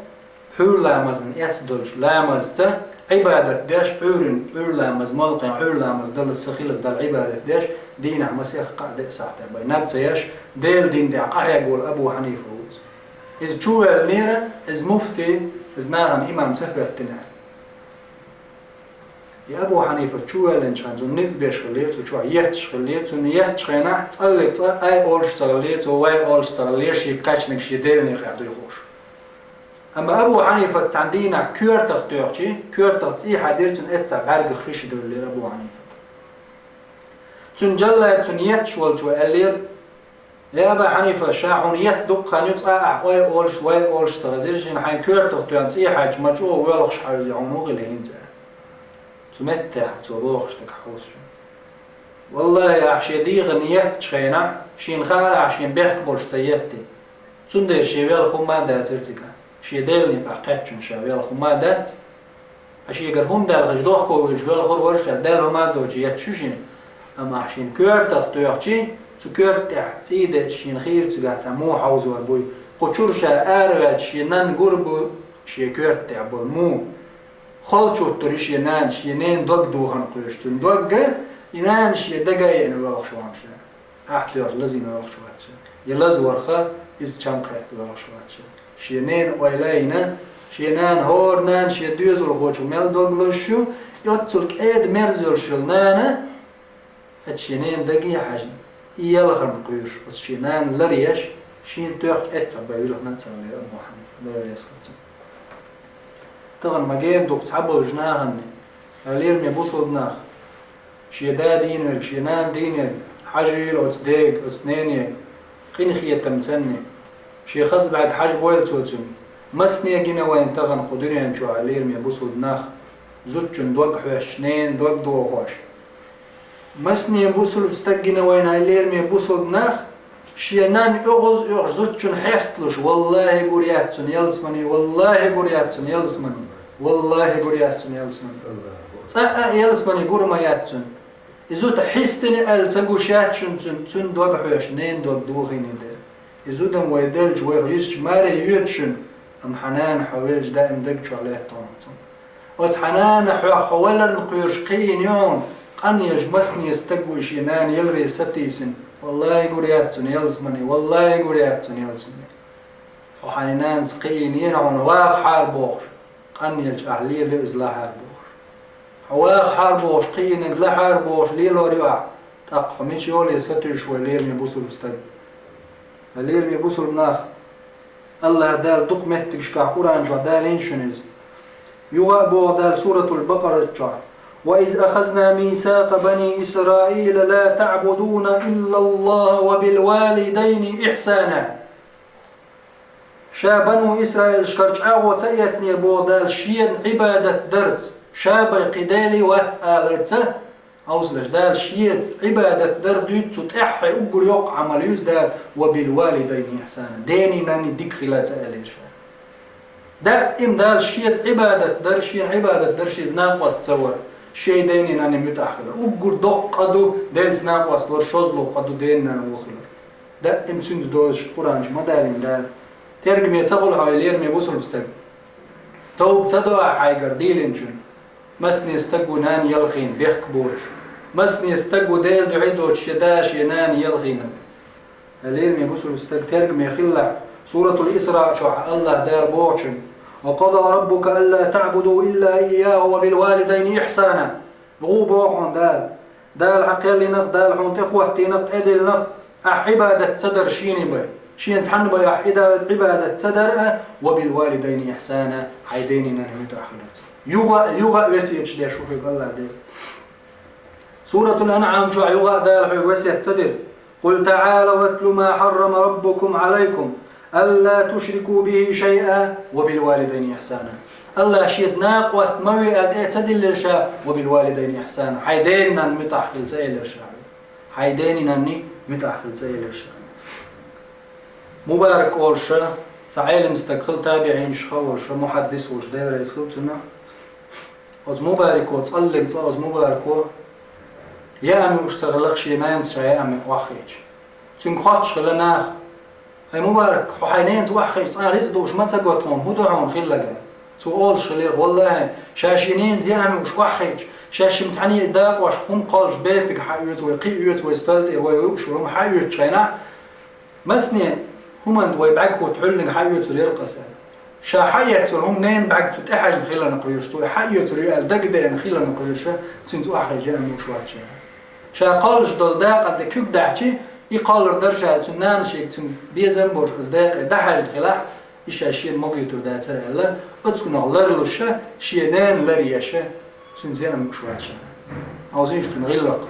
Пхьуьйра ламазна эцна долчу ламазца Ӏибадат деш, Ӏуьйрин, Ӏуьйра ламаз, молкъен Ӏуьйра ламаз даллалц ца хиллалц Далла Ӏибадат деш, дийнахь масех кхаа-деа сахьтехь бен наб ца еш, Делан дин тӀехь къахьегна волу Абу Хьанийфа ву иза. Иза чувоьллинера, иза муфти, иза нахана имам ца хӀоьттина аьлла. И Абу Хьанийфа чувоьллинчу хенахь цунна ницкъ беш хиллера, цу чохь етташ хиллера, цунна етташ хенахь цкъа а лерг цкъа ай олуш ца хиллера, цо вай олуш ца хиллера, шега кхаьчнарг шен Делан некъахь дуй хууш. Амма Абу Хьанийфа цхьана дийнахь коьртах тоьхчи, коьртах цӀий хьаьдира, цуьнан эццахь бӀаьргах хиш девллера Абу Хьанийфа. Цуьнан джаллад цунна етташ волчо аьллера: «Я Аба Хьанийфа, ша хьуна етта дуккха хан ю, цкъа а ахь ой олуш, вай олуш ца хезира, шена хьайн коьртах тоьхна цӀий хьаьдча, ма чӀогӀа воьлхуш хьан веза хьуна ву хила хӀинца». Цу меттехь цо бохуш дерг хьовса шуна. Валлахи, ахь шен дегӀана еттачу хенахь, шена хаьара ахь шена бехк болуш ца етти. Цундела шен велха хӀумма а дацара цигахь. Шен Делан некъахь кхаьччунна ша велха хӀумма а дац. Ткъа шегара хӀума даьлла хезча, дохко вуьйлуш велхур вара ша, даьлла хӀума а доцуш етташ ю шена. Амма ахь шена коьртах тоьхчи, цу коьрта тӀехь цӀий деъча шена хийра цигахь цхьа муха хьовзор буй. Кху чуьра ша араваьлча шен нанна гур бу шен коьрта тӀехь болу му. Холчуттур ю шен нана, шен ненан дог дохана кхуьйсуш цуьнан догга, и нана шен дага а еана воьлхуш вахана ша. Ахь тоьхча лазийна воьлхуш вац ша. Я лаза варх, иза чам кхетта воьлхуш вац ша. Шен ненан ойла а йина, шен нана хӀора нана шен доьзалхочух мел дог лозуш ю, и оццул кӀеда-мерза йолуш йолу нана, оцу шен ненан даге а хьаьжна, и ялхарна кхуьйсуш, оцу шен нана ларъеш, шена тоьхча эццахь бен вилхина а ца хиллера Абу Хьанийфа, Дела реза хила цунна. Тахана ма гена дукха цхьаболчу нахана, хьалера ме бусулба нах, шен да дийна верг, шен нана дийна верг, хьажийла оцу дега, оцу нене, къинхетамца цунна. Шен хаза бӀаьрг хьажа бойла цо цуьнан. Масане гина вайна тахана кху дуьнен чохь, хьалера ме бусулба нах, зудчун дог хьоьстуш, ненан дог дохош. Масане бусулба стаг гина вайна, хьалера ме бусулба нах, шен нанна оьгӀаз оьхуш зудчун хьесталуш, валлахӀи, гур яц цунна ялсамане, валлахӀи, гур яц цунна ялсамане, валлахӀи, гур яц цунна ялсамане. Цкъа а ялсамане гур ма яц цунна. И зуда хьистина аьлла ца гуш яц шуна цуьнан, цуьнан дог хьоьстуш, ненан дог дохийна дела. И зуда-м вай делча, вайх йисча маре йоьду шуна, амма хьан нана хьо велча даим даг чохь лаьтта хьуна цунна. Оцу хьан нана хьох хьо валарна кхоьруш кхиийна ю хьуна, къанъелча масане стаг вуй шен нана яларе сатийсина, валлахӀи, гур яц цунна ялсамане, валлахӀи, гур яц цунна ялсамане. Хьо хьайн нанас кхиийнера хьуна вахахьара бохуш, къанъелча ахь лелайо иза лахьара бохуш. Хьо вахахьара бохуш, кхиийнарг лахьара бохуш лелор ю ахь, ТӀаккха хьо мича йоле сатуьйсуш, вай лераме бусулба стаг? Вай лераме бусулба нах, АллахӀ Дала дукха меттигашкахь Къуръан чохь далийна шуна иза. Юха а боху Дала Суратул Бакъара чохь: «وإذ أخذنا ميثاق بني إسرائيل لا تعبدون إلا الله وبالوالدين إحسانا». Ша бану Исраилашкара чӀагӀо ца эцнера, боху Дала, шена Ӏибадат дарца, ша бен кхин дела вац аларца, хьовсалаш, Дала шеца Ӏибадат дар дуьйцу, цу тӀаьххье уггар йоккха Ӏамал ю иза Дала, «وبالوالدين إحسانا», дений нанний дика хила ца аьллера ша. Даим Дала шеца Ӏибадат дар, шена Ӏибадат дар, шеца накъост ца вар, шен дений нанний муьтӀахь хилар. Уггар доккха къа ду делца накъост вар, шозлагӀа къа ду дений нанний вон хилар. Даим цуьнца дозуш Къуръан чу ма далийна Дала. Тергаме ца хуьлу хьо, лераме бусулба стаг? Товба ца до ахь хьайгара дийлинчун? Масане стаг ву нана ялхийна бехк боцуш. Масане стаг ву Делан дуьхьа доцуш шен да, шен нана ялхийна. Лераме бусулба стаг, тергаме хилалахь, Суратул Исраъ чохь АллахӀ Дала бохучун: «وقضى ربك ألا تعبدوا إلا إياه وبالوالدين إحسانا». ГӀу боху хьуна Дала. Дала хьан кхеллинарг, Дала хьуна тӀехӀоттийнарг, тӀедиллинарг, ахь Ӏибадат ца дар шена бен. Шена цхьанна бен ахь Ӏибадат, Ӏибадат ца дар а, «وبالوالدين إحسانا», хьайн дений нанний муьтӀахь хиларца. Юха а, юха а весеташ деш ву хьоьга АллахӀ Дала. Суратул Анъам чохь юха а Дала хьоьга весет ца дира: «قل تعالوا أتل ما حرم ربكم عليكم ألا تشركوا به شيئا وبالوالدين إحسانا». АллахӀа шеца накъост ма ве аьлла тӀе а ца диллира ша, «وبالوالدين إحسانا», хьайн дений нанний муьтӀахь хила ца элира ша. Хьайн дений нанний муьтӀахь хила ца элира ша. Мубарак олуш, цхьа Ӏелам стаг хилла, табиӀинашха волуш, мухьаддис волуш, Дела реза хила цунна. Оцу Мубарако, цкъа а лерг цкъа оцу Мубарако яа муьлш ца хилла шен нанас ша яа муьлш охьахиъча. Цуьнга хоттуш хилла наха: «ХӀай Мубарак, хьо хьайн ненца охьахиъча, цкъа рицкъ дууш ма ца го тхуна, хӀун ду хьуна хилларг?» Цо олуш хилира: «ВаллахӀи, ша шен ненца яа муьлш охьахиъча, шаьш шимма цхьаьна дакъош хӀума кхоллуш бепиг хьаоьцу вай, кхин а оьцу вай стол тӀе, вай лууш хӀума хьаоьцучу хенахь, масане хӀуманна вай бӀаьрг хӀутту хьуьлланиг хьаоьцур яра аса. Ша хьаэцна йолу хӀума ненан бӀаьрг цу тӀаьхьаьжна хиларна кхоьруш, цо хьаоьцур ю аьлла дагадеана хиларна кхоьруш, цуьнца охьахиъча яа муьлш вац ша. Ша кхоллуш долу дакъа тӀе куьг дахьчи, и кхоллар дара ша аьлла, цуьнан нана шега цуьнан безам болуш оцу декъе дӀахьаьжна хилахь, и ша шена могуьйтур дацара аьлла, оцунах ларлуш, шен ненан лар еш, цуьнца яа муьлш вац ша». Хьовсийша цуьнан гӀиллакх.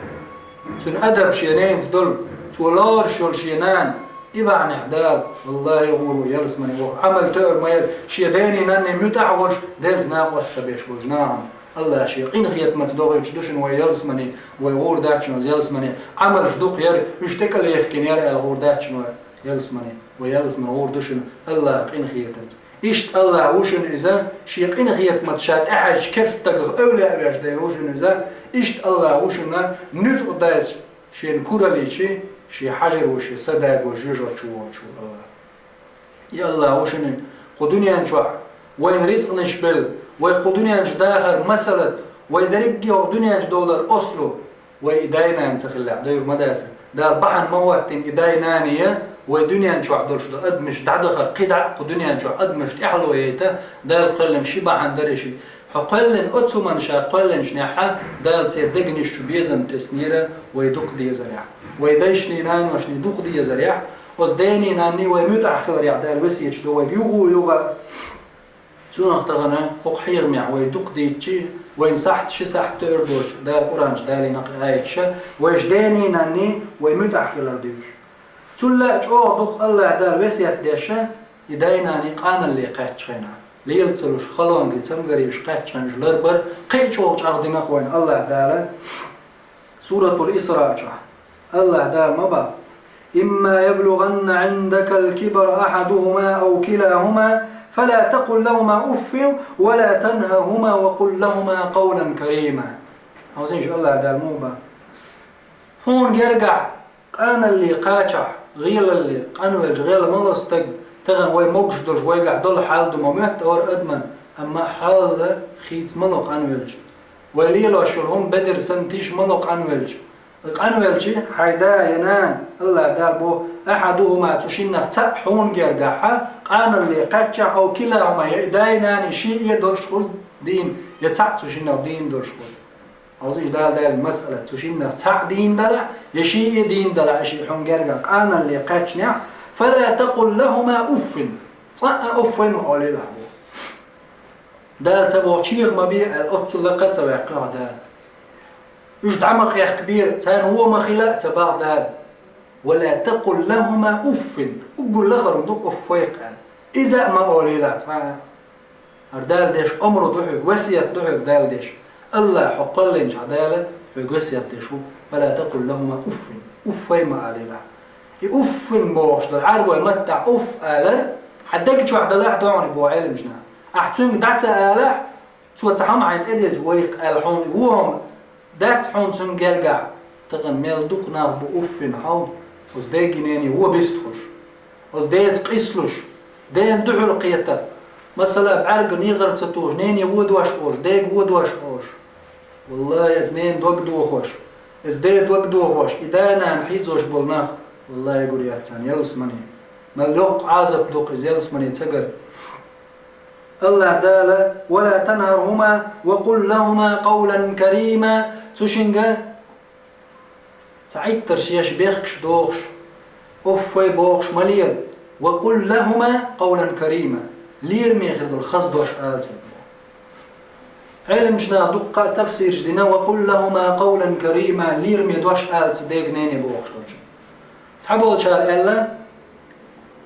Цуьнан адаб шен ненца долу, цо лоруш йолу шен нана, и бахьанехь Дала, валлахӀи, гӀур ву ялсамане вохуш, Ӏамал тоьар ма яра, шен дений нанний муьтӀахь а волуш, Делаца накъост ца беш болчу нахана. АллахӀа шен къинхетамца дохуьйтуш ду шуна вай ялсамане, вай гӀур дац шуна ялсамане, Ӏамалш дукха яра, уьш тӀекӀел яхкина яра аьлла гӀур дац шуна вай ялсамане, вай ялсамане гӀур ду шуна АллахӀа къинхетамца. Иштта АллахӀ ву шуна иза, шен къинхетамца ша тӀехьаьжча керста стагах эвлаяъ веш Дела ву шуна иза, иштта АллахӀ ву шуна нуьцкъа дайца шен куралличи, шен хьажар ву шен са дагош жоьжахати чу волчу АллахӀ. И АллахӀ ву шуна кху дуьнен чохь вайна рицкъанаш белла, вай кху дуьнен чу дахар масалат, вай дерриге хӀокху дуьнен чу довлар ослу, вай и дай-нана ца хиллехь, дойр ма дац. Дала бахьана ма хӀоттийна и дай-наний, вай дуьнен чохь долуш долу адамаш дӀадахар, кхидӀа а кху дуьнен чохь адамаш тӀаьхьало яйта, Дала кхоьллина ши бахьана дара ши. Хьо кхоьллина оцу хӀуманна ша кхоьллинчу нехьа, Дала церан дегнаш чу безам теснера вай дукха дезарехь. Вай дайшний, наношний дукха дезарехь, оцу дений, нанний вай муьтӀахь хиларехь Дала весеташ до вайга юха а, юха а. Цунах тахана хӀокху хьехамехь вай дукха дийцчи, вайна сахьт, ши сахьт тоьар доцуш, Дала Къуръан чу далийна кхин аяташ, вайша дений, нанний вай муьтӀахь хилар дуьйцуш. Цул а чӀогӀа дукха АллахӀ Дала весет деш, и дай-наний къаналле кхаьччу хенахь, лела ца луш, халонга, цамгаре уьш кхаьччу хенахь уьш ларбар кхин а чӀогӀа чӀагӀдина-кх вайна АллахӀ Дала. Суратул Исраъ чохь АллахӀ Дала ма боху: «إما يبلغن عندك الكبر أحدهما أو كلاهما فلا تقل لهما أف ولا تنهرهما وقل لهما قولا كريما». Хьовсийша, АллахӀ Дала муха боху: «Хьуна гергахь къаналле кхачахь, гӀелалле, къанвелча гӀела ма ло стаг, тахана вай могуш долуш вайгахь долу хьал ду ма моьтту хӀора адаман, амма хьалал хийца ма ло къанвелча. Вай лелош йолу хӀума бедар санна тиша ма ло къанвелча. Къанвелча хьайн да я нана, АллахӀ Дала боху, ахьадухума, цу шиннах цхьаъ хьуна гергахь къаналле кхаьччахь, ау килахума, я и дай-наний шиъ а долуш хуьлу дийна, я цхьаъ цу шиннах дийна долуш хуьлу». Хьовзийша, Дала даьлла масъала, цу шиннах цхьаъ дийна далахь, я шиъ дийна далахь, шиъ хьуна гергахь къаналле кхаьчнехь, «فلا تقل لهما أف». Цкъа а «уфф» вай ма олийла боху. Дала ца боху, чеха ма бе аьлла, оццул а кха ца ваьккхи хьо Дала. Уьш дӀа ма къехкабе, царна вон ма хила а ца боху Дала. «ولا تقل لهما أف». Уггар лахара ду «уфф» вай аьлла. Иза а ма олийла цкъа а. ХӀара Дала деш омра ду хьоьга, весет ду хьоьга Дала деш. АллахӀа хьо кхоьллинчохь Дала хьоьга весет деш ву: «ولا تقل لهما أف». «Уфф» вай ма олийла. И «уфф» бохуш долу Ӏарбойн маттахь «уфф» алар, хьан дег чохь далахь догӀу боху Ӏеламнаха. Ахь цуьнга дӀа ца алахь, цо цхьа хӀума хьайна тӀедиллича вайх аьлла хьуна вон хӀума дац хьуна цуьнан гергахь. Тахана мел дукха нах бу уффина хьовна, оцу дега-нене вон бистхуш, оцу деца къийсалуш, дена дуьхьал кхетар. Масала, бӀаьрга негӀар ца тухуш, нене вон дош олуш, дега вон дош олуш. ВаллахӀи, оцу ненан дог дохош, оцу ден дог дохош, и да-нана хьийзош болу нах, валлахӀи, гур яц царна ялсамане. Мел йоккха Ӏазап ду-кх иза ялсамане ца гар. АллахӀ Дала: «ولا تنهرهما وقل لهما قولا كريما». Цу шинга цхьа Ӏиттарш еш, бехкаш дохуш, «уфф» вай бохуш ма лела. «وقل لهما قولا كريما». Лераме хир долу хаза дош ала цаьрга. Ӏеламнаха дуккха а тафсирш дина: «وقل لهما قولا كريما», лераме дош ала цу дега-нене бохуш долчу. Цхьаболчара аьлла: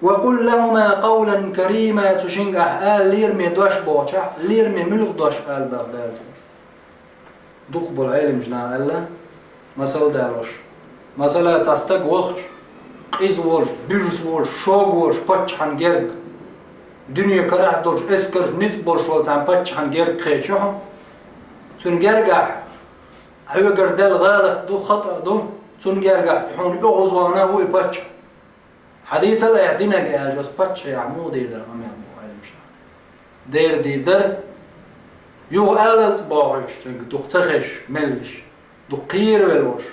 «وقل لهما قولا كريما», цу шинга ахь ала лераме дош бохучохь, лераме муьлха дош ала боху Дала цаьрга. Дукхахболу Ӏеламнаха аьлла, масал далош. Масала, цхьа стаг вахча, къиза волуш, буьрса волуш, шога волуш паччахьан герга, дуьне карахь долуш, эскарш, ницкъ болуш волу цхьана паччахьан герга кхечи хьо. Цуьнан гергахь хьоьгара делла гӀалат ду, хатӀа ду, цуьнан гергахь хьуна оьгӀазвахана ву и паччахь. Хьан дийцал айхьа динарг аьлча, оцу паччахьехь муха дийр дара къамел бу Ӏеламнаха. Дера дийр дара, юха алалц бохуьйтуш цуьнга, дукха ца хезаш, меллиш, дукха кхеравелла волуш,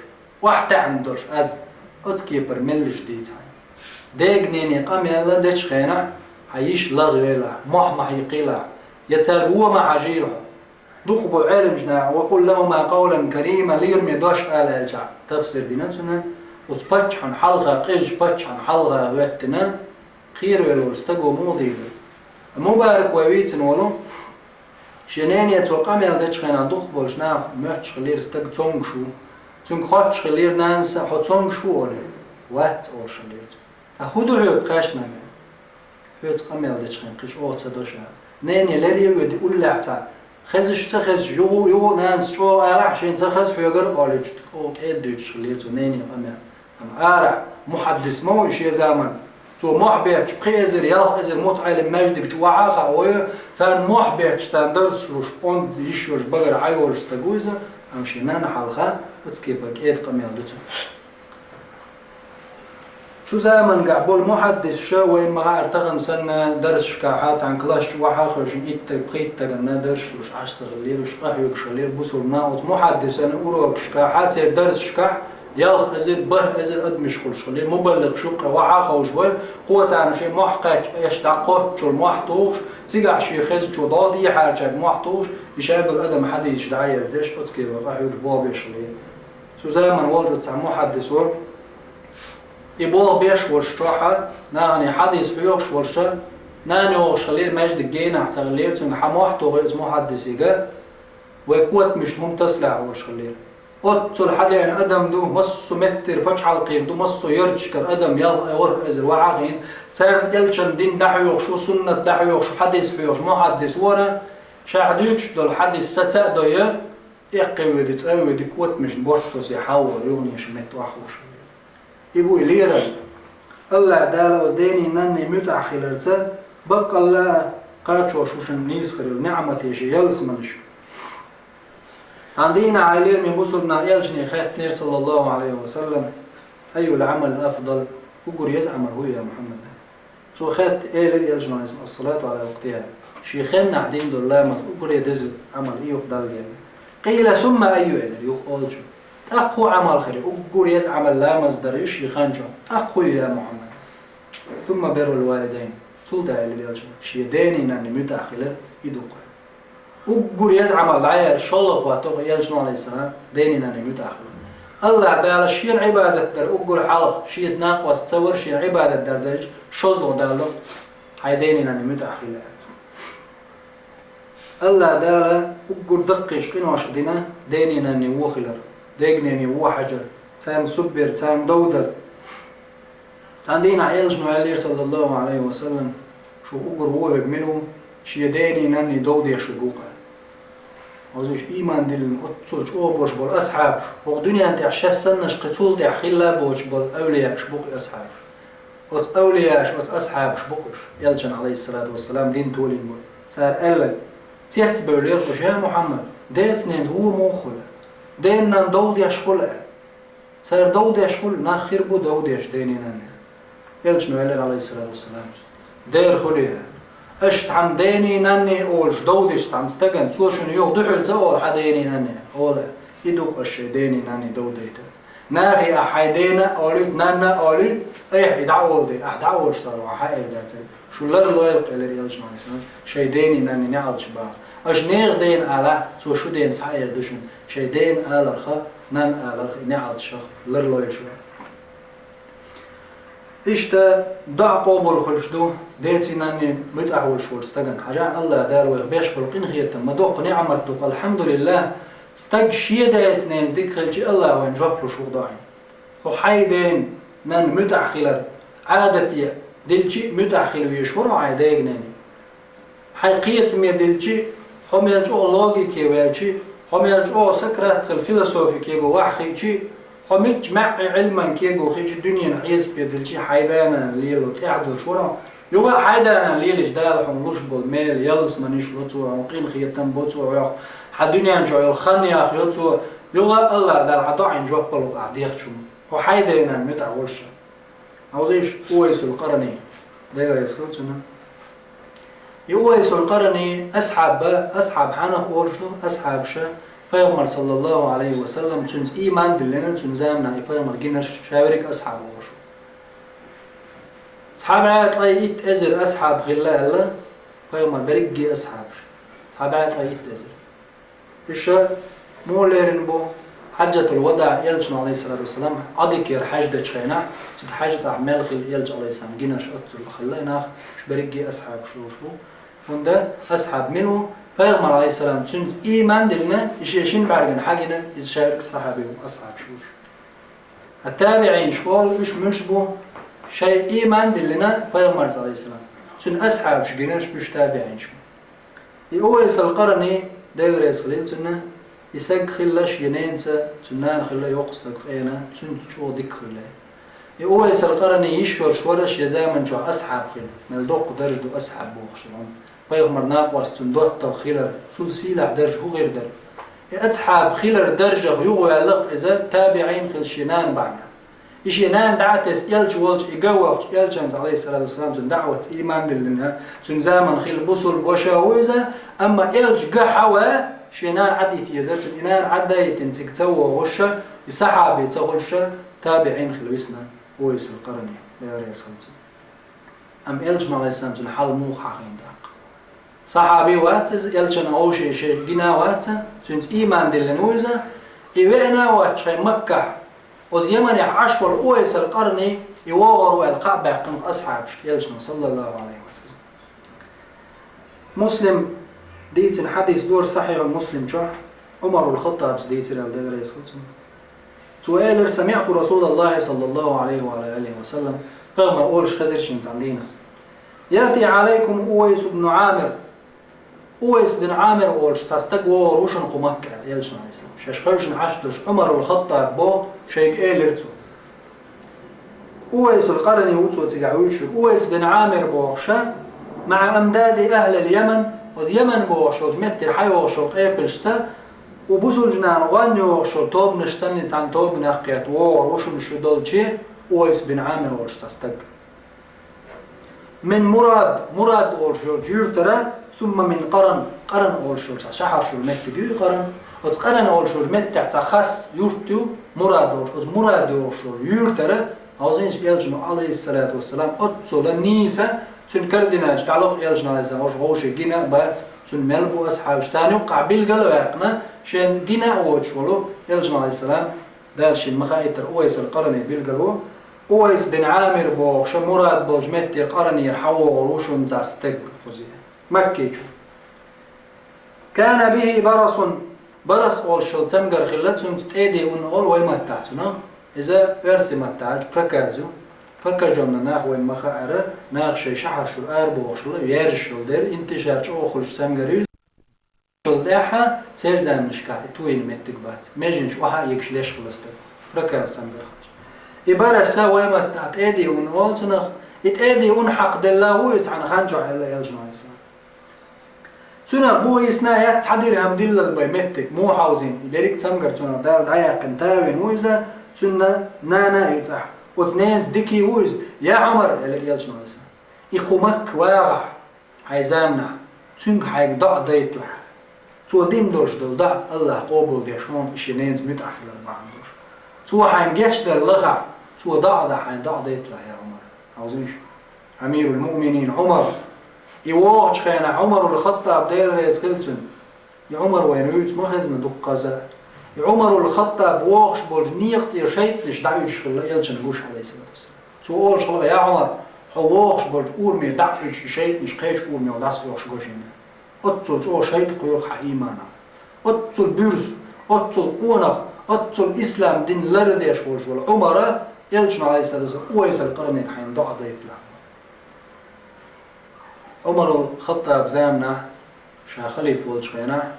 охьатаьӀна долуш аз, оцу кепара меллиш дийца хьайна. Дега-нене къамел дечу хенахь, хьан йиш лагӀйойла, мохь ма хьийкхийла, я цаьрга вон ма хьажийла хьо. Дукхахболу Ӏеламнаха: «وقل لهما قولا كريما», лераме дош ала аьлчахь, тафсир дина цуьнан, оцу паччахьан хьалха, къизачу паччахьан хьалха хӀоьттина, кхеравелла волу стаго муха дийр дара. Мубарак вай вийцина волу, шен нене цо къамел дечу хенахь дукхахболчу наха моьттуш хиллера стаг цомгуш ву. Цуьнга хоттуш хиллера нанас а: «Хьо цомгуш ву?» олий. «Вац», олуш хиллера цо. «Ткъа хӀун ду хьоьга кхаьчнарг?» «Хьоьца къамел дечу хенахь кхин чӀогӀа ца до ша». Нене лерре а воьдий уллехь цхьаъ, хезаш а ца хезаш, юха а, юха а нанас чӀогӀа алахь, шена ца хеза хьоьгара а олуьйтуш, тӀаккха кӀеда дуьйцуш хиллера цо нене къамел. Амма арахь мухьаддис ма ву и шен заманахь. Цо мохь бетташ пхи эзар, ялх эзар мутаӀеллим маьждиг чу вахьа а хаавой, царна мохь бетташ, царна дарсаш луш, онда йиш йолуш багара хьайолуш стаг ву иза, амма шен нанна хьалха оцу кепара кӀеда къамел ду цуьнан. Цу заманахь болу мухьаддисаш, вайна ма-хаъара, тахана санна дарсашкахь цхьана класс чу вахьа а хевшина, иттаг, пхийттаганна дарсаш луш Ӏаш ца хиллера, уьш къахьоьгуш хиллера бусулба нах. Оцу мухьаддисан урокашкахь, церан дарсашкахь ялх эзар, бархӀ эзар адамаш хуьлуш хиллера. Мубаллигъаш юккъе вахьа а ховший, кхо царна шайн мохь кхаьчча, эш дӀакхоччул мохь тухуш, цигахь шен хезачо дӀо дехьарчаьрга мохь тухуш, и шадолу адам хьадисаш дӀа а яздеш, оцу кепара къахьоьгуш болх беш хиллера. Цу заманахь волчу цхьа мухьаддис вара. И болх беш волуш чохь а, нахана хьадис хьоьхуш волуш а, нана йогӀуш хиллера, маьждиг генахь ца хиллера, цуьнга хьан мохь тухий оцу мухьаддисига, вай котамашна хӀума тасалахь олуш хиллера. Оццул хьадеана адам ду, массо а меттера пачхьалкхера ду, массо а ярташкара адам, ялх, ворхӀ эзар вахьа а хиъна, царна элчан дин дӀахьоьхуш ву, суннат дӀахьоьхуш ву, хьадис хьоьхуш мухьаддис вара, ша хьан дуьйцуш долу хьадис саца а дойя, эккхий воьдий, цӀа а воьдий, котамашна борц тосий хьан вара, юханеша метта охьахууш. И бу и лерам. АллахӀ Дала оцу дений, нанний муьтӀахь хиларца, баккъалла а кхачош ву шуна нийса хир йолу ниӀматаш, ялсаманеш. Цхьана дийнахь хьалера мин бусулба нах элчане хаьттинера, саллаллаху Ӏалайхи ва саллам: «أي العمل أفضل؟» Уггар еза Ӏамал хӀун ю, я Мухьаммад? Цо хаьттина, элира элчано, ассалату Ӏала вакътиха, шен хеннахь дина долу ламаз уггаре деза Ӏамал и ю-кх Далла гергахь. «قيل ثم أي؟» элира юха олучо. ТӀаккха хӀун Ӏамал хир ю? Уггар еза Ӏамал ламаз дар ю шен хан чохь. ТӀаккха хӀун ю, я Мухьаммад? «ثم بر الوالدين». Цул тӀаьхьа элира элчано, шен дений, нанний муьтӀахь хилар и ду-кх. Уггар еза Ӏамал дӀаяьлча, шоллагӀа хӀотто элчано, Ӏалайхиссалам, дений-нанний муьтӀахь хилар. АллахӀ Дала шена Ӏибадат дар уггар хьалха, шеца накъост ца вар, шена Ӏибадат дар деза, шозлагӀа Дала хьай дений-нанний муьтӀахь хила. АллахӀ Дала уггар даккхийча къиношка дина дений-нанний во хилар, дегнений во хьажар, царна суббер, царна дов дар. Цхьан дийнахь элчано аьллера, саллаллахӀу Ӏалайхи ва саллам, шух уггар во верг мила ву, шен дений-нанний дов деш верг ву-кх. Хьовсал, ийман диллина оццул чӀогӀа болуш болу асхьабаш, хӀокху дуьнен тӀехь шаьш саннаш кхин цул тӀехь хилла боцуш болу авлияаш бу-кх и асхьабаш. Оцу авлияаш, оцу асхьабаш бу-кх уьш, элчан, Ӏалайхиссалату вассалам, дин толийна болу. Цара аьлларг: «Цецбевллера уьш, я Мухьаммад, деца-ненаца во муха хуьлу? Дена-нанна дов деш хуьлу?» Цара дов деш хуьлу, нах хир бу дов деш дений-нанний. Элчано аьллера, Ӏалайхиссалату вассалам: «Дера хуьлу». Аша цхьана дений-нанний олуш дов дечу цхьана стагана, цо шуна юха дуьхьал ца олу: «Хьан дений-нанний», олу, и ду-кх аша шайн дений-нанний дов дайтар. Нахе ахь хьайн дена а олуьйту, нанна а олуьйту, айхьа и дӀаолу дела, ахь дӀаолуш цара вахьа хьан эр дацара. Шу ларлойла-кх, элира элчано, Ӏалайхиссалам, шайн дений-нанний неӀалташ баха. Аша нехан дена алахь, цо шун дена схьаэр ду шуна, шайн дена аларх, нанна аларх и неӀалташах ларлойла шу. Иштта доӀа къобал хуьлуш ду деций-нанний муьтӀахь волуш волчу стагана. Хьажахь, АллахӀ Дала вайх беш болу къинхетам ма доккха неӀмат ду-кх, алхьамдулиллахӀ, стаг шен деца-ненаца дика хилча, АллахӀ вайна жоп луш ву-кх доӀина. Хьо хьайн дена-нанна муьтӀахь хилар Ӏадате дилчи а, муьтӀахь хила везаш вара хьайн дега-нене. Хьайн кхетаме дилчи а, хьо мел чӀогӀа логике ваьлчи а, хьо мел чӀогӀа Сократ хила философике го вахь хиъчи а, хьо мичча маьӀӀе Ӏилманке го хиъчи а, дуьненан хьесапе дилчи а, хьайн да-нана лело тӀехь долуш вара хьо. Юха а хьайн да-нана лелийча, Дала хьуна луш болу мел ялсаманиш ло цо, хьуна къинхетам бо цо хьох, хьан дуьнен чохь йолу хан яхйо цо, юха а АллахӀ Дала хьан доӀина жоп ло-кх ахь дехачунна, хьо хьайн дена-нанна муьтӀахь волуш. Хьовсийша, Увайсул Къарани, Дела реза хуьлда цунна. И Увайсул Къарани асхьаб бан, асхьаб хьанах олуш ду, асхьабаша, Пайхамар, саллаллахӀу Ӏалайхи ва саллам, цуьнца ийман диллина, цуьнан заманахь и Пайхамар гинарш, ша верриг а асхьаб олуш ву. Цхьа бӀе ткъе итт эзар асхьаб хилла аьлла, Пайхамар берриге а асхьабаш. Цхьа бӀе ткъе итт эзар. Уьш муха лерина бу? Хьаджатул-Вадаъ, элчано, Ӏалайхиссалату вассалам, Ӏодикера хьаьж дечу хенахь, цуьнан хьаьжцӀахь мел хилла элча, Ӏалайхиссалам, гинарш оццул хилла и нах, уьш берриге а асхьабаш луш бу. ХӀунда асхьаб мила ву? Пайхамар, Ӏалайхиссалам, цуьнца ийман диллина, и шен шина бӀаьргана хьагина, иза ша верриг а сахьаби ву, асхьабаш ву уьш. Ткъа табиӀинаш олу, уьш муьлш бу? Шайн ийман диллина Пайхамарца, Ӏалайхиссалам, цуьнан асхьабаш гинарш, уьш табиӀинаш бу. И Увайсул Къарани, Дела реза хуьлийла цунна, и стаг хилла шен ненаца, цуьнан нана хилла йоккха стаг къена, цуьнца чӀогӀа дика хилла. И Увайсул Къарани йиш йолуш вара шен заман чохь асхьаб хилла, мел доккха дарж ду асхьаб бохуш долу. Пайхамар накъост цуьнан доттагӀа хилар, цул сийлахь дарж хӀун хир дара? И асхьаб хилар даржах юхаваьлла-кх иза, табиӀин хилла шен нана бахьана. И шен нана дӀа а тесна, элча волчу и ган вахча, элчанца, Ӏалайхиссалату вассалам, цуьнан даӀватца ийман диллина, цуьнан заман хилла бусулба ваша ву иза, амма элча ган хьан ван, шен нана Ӏадйита езара цуьнан, и нана Ӏадда а йитина цига ца вогӀуша, и сахьаби ца хуьлуша, табиӀин хилла висна Увайсул Къарани, Дела реза хуьлда цунна. Амма элчано, Ӏалайхиссалам, цуьнан хьал муха хьахийна тӀаккха? Сахьаби вац иза, элчанна вовшийн шайн гина а вац, цуьнца ийман диллина ву иза, и веана а воцчу хенахь Маккахь, оцу Йеманехь Ӏаш волу Увайсул Къарани и вогӀур ву аьлла кхаъ баьккхина асхьабашка элчано, саллаллахӀу Ӏалайхи ва саллам. Муслим дийцина хьадис ду-кх Сахьихьул Муслим чохь, Ӏумарул Хаттабас дийцира аьлла, Дела реза хуьлда цунна. Цо элира: «СамиӀту РасулаллахӀи, саллаллахӀу Ӏалайхи ва Ӏала алихи ва саллам», Пайхамар олуш хезира шена цхьана дийнахь: «Яъти Ӏалайкум Увайс бну Ӏамир». Увайс бин Ӏамир олуш цхьа стаг вогӀур ву шуна кху Макка аьлла, элчано, Ӏалайхиссалам. Шаьш хевшина Ӏаш долуш Ӏумарул Хаттаб боху шайга элира цо. Увайсул Къарани ву цо цигахь вуьйцуш верг. Увайс бин Ӏамир бохуша, «маӀа амдади ахлил Яман», оцу Яман бохуш йолчу меттера хьайогӀуш йолу къепилашца, у бусулба нана гӀон йогӀуш йолу тобанаш санна цхьана тобанах кхетта вогӀур ву шуна шу долчу Увайс бин Ӏамир олуш цхьа стаг. Мин Мурад, Мурад олуш йолчу юьртара, сумма мин Къаран, Къаран олуш йолчу цхьа шахьар шу меттиг ю и Къаран. Оцу Къаран олуш йолчу меттехь цхьа хас юрт ю, Мурад олуш. Оцу Мурад йогӀуш йолу юьртара, хьовсийша, элчано, Ӏалайхиссалату вассалам, оццула нийса Цуьнан кардиналаш дӀалоху элчана Ӏалайхиссалам, оцу вовшийн гина а бац, цуьнан мел бу асхьабаш. Царна юккъахь билгал а ваьккхина, шен гина а воцуш волу элчана Ӏалайхиссалам, Дала шена ма хаийтара Увайсал Къарани билгало. Увайс бин Ӏамир бохуш, Мурад болчу меттера Къаранера хьан вогӀур ву шуна цхьа стаг кхуза. Маккичу. Кана бихи барасун, барас олуш йолу цамгар хилла, цуьнца тӀеди ун олу вай маттахь цунах. Иза оьрсийн маттахь аьлча проказ ю. Прокаженный нах вайна ма хаара, нах шайн шахьаршура арабохуш хилла, яьржаш йолу дера, интишар чӀогӀа хуьлуш цамгар ю. Шул тӀаьхьа церан заманашкахь и туйина меттиг бац. Меженаш охьа а егаш леш хилла стаг. Проказ цамгар хилча. И бараса вай маттахь тӀеди ун олу цунах, и тӀеди ун хьакхаделла ву иза цхьана хан чохь аьлла элчано Ӏалайхиссалам. Цунах бу йисна яц цхьа дирхьам диллал бай меттиг, муха хьовзийна, и берриг цамгар цунах Дала дӀаяьккхина тавина ву иза, цуьнан нана а ю цӀахь. Оцу ненца дика ву иза, я Ӏумар, элира элчано Ӏалайхиссалам. И кху Макка вагӀахь, хьайн заманахь, цуьнга хьайга доӀа дайталахь. Цо дина долуш долу доӀа АллахӀа къобалдеш хьуна, и шен ненца муьтӀахь хилар бахьана долуш. Цо хьайна гечдар лахахь, цо доӀа дахь хьайна доӀа дайталахь, я Ӏумар. Хьовзийша, Амирул-муъминин Ӏумар. И вогӀучу хенахь Ӏумарул Хаттаб, Дела реза хила цунна. И Ӏумар вайна вуьйцу ма хезна дуккхаза. И Ӏумарул Хаттаб вогӀуш болчу некъа тӀера шайтӀанаш дӀауьдуш хилла элчана гуш, Ӏалайхиссалату вассалам. Цо олуш хилла: «Я Ӏумар, хьо вогӀуш болчу урамера дӀа а уьдуш, и шайтӀанаш кхечу урамехь дӀасаоьхуш го шена». Оццул чӀогӀа шайтӀа кхоьху хьан ийманах. Оццул буьрса, оццул къонах, оццул ислам дин лардеш волуш волу Ӏумара элчано, Ӏалайхиссалату вассалам, Увайсал Къаранига хьайна доӀа дайталахь. Ӏумарул Хаттаб заманахь, ша халифа волчу хенахь,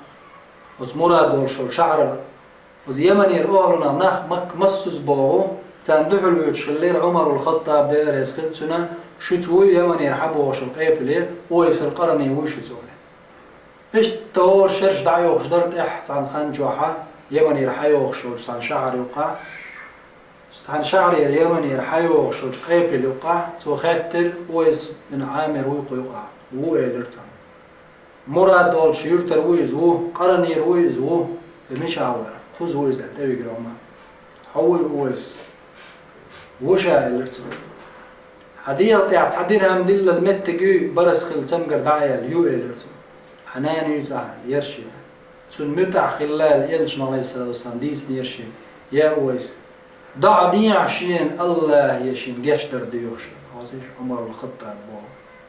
оцу Мурад олуш йолу шахьарара, оцу Яманера охьалунах нах Макка массаза богӀу, царна дуьхьал воьдуш хиллера Ӏумарул Хаттаб, Дела реза хила цунна, шуьца вуй Яманера хьан богӀуш йолу къепале, Увайсал Къарани вуй шуьца олий. Иштта хӀора шераш дӀайохуш дара тӀаьхьа цхьана хан чохьа, Яманера хьан йохуш йолчу цхьана шахьар юккъахь. Цхьана шахьарера Яманера хьан йохуш йолчу къепале юккъахь, цо хаьттира: «Увайс бин Ӏамир вуй кху юккъахь?» «Ву», — элира царна. «Мурад долчу юьртара ву иза?» «Ву». «Къаранера ву иза?» «Ву». «Э, мичахь вара?» «Кхуза ву иза», — аьлла, тӀевигира Ӏумар. «Хьо вуй, Увайс?» «Ву ша», — элира цо. «Хьан дегӀа тӀехь цхьа дирхьам диллал меттиг юй, барас хилла цамгар дӀа а яьлла?» «Ю», — элира цо. «Хьан нана юй цӀахь?» «Яра шен». Цунна муьтӀахь хилла аьлла, элчано, Ӏалайхиссалату вассалам, дийцинера шена: «Я Увайс, доӀа дехьа шена, АллахӀе шена гечдар доьхуш». Хьовсийша, Ӏумарул Хаттаб боху,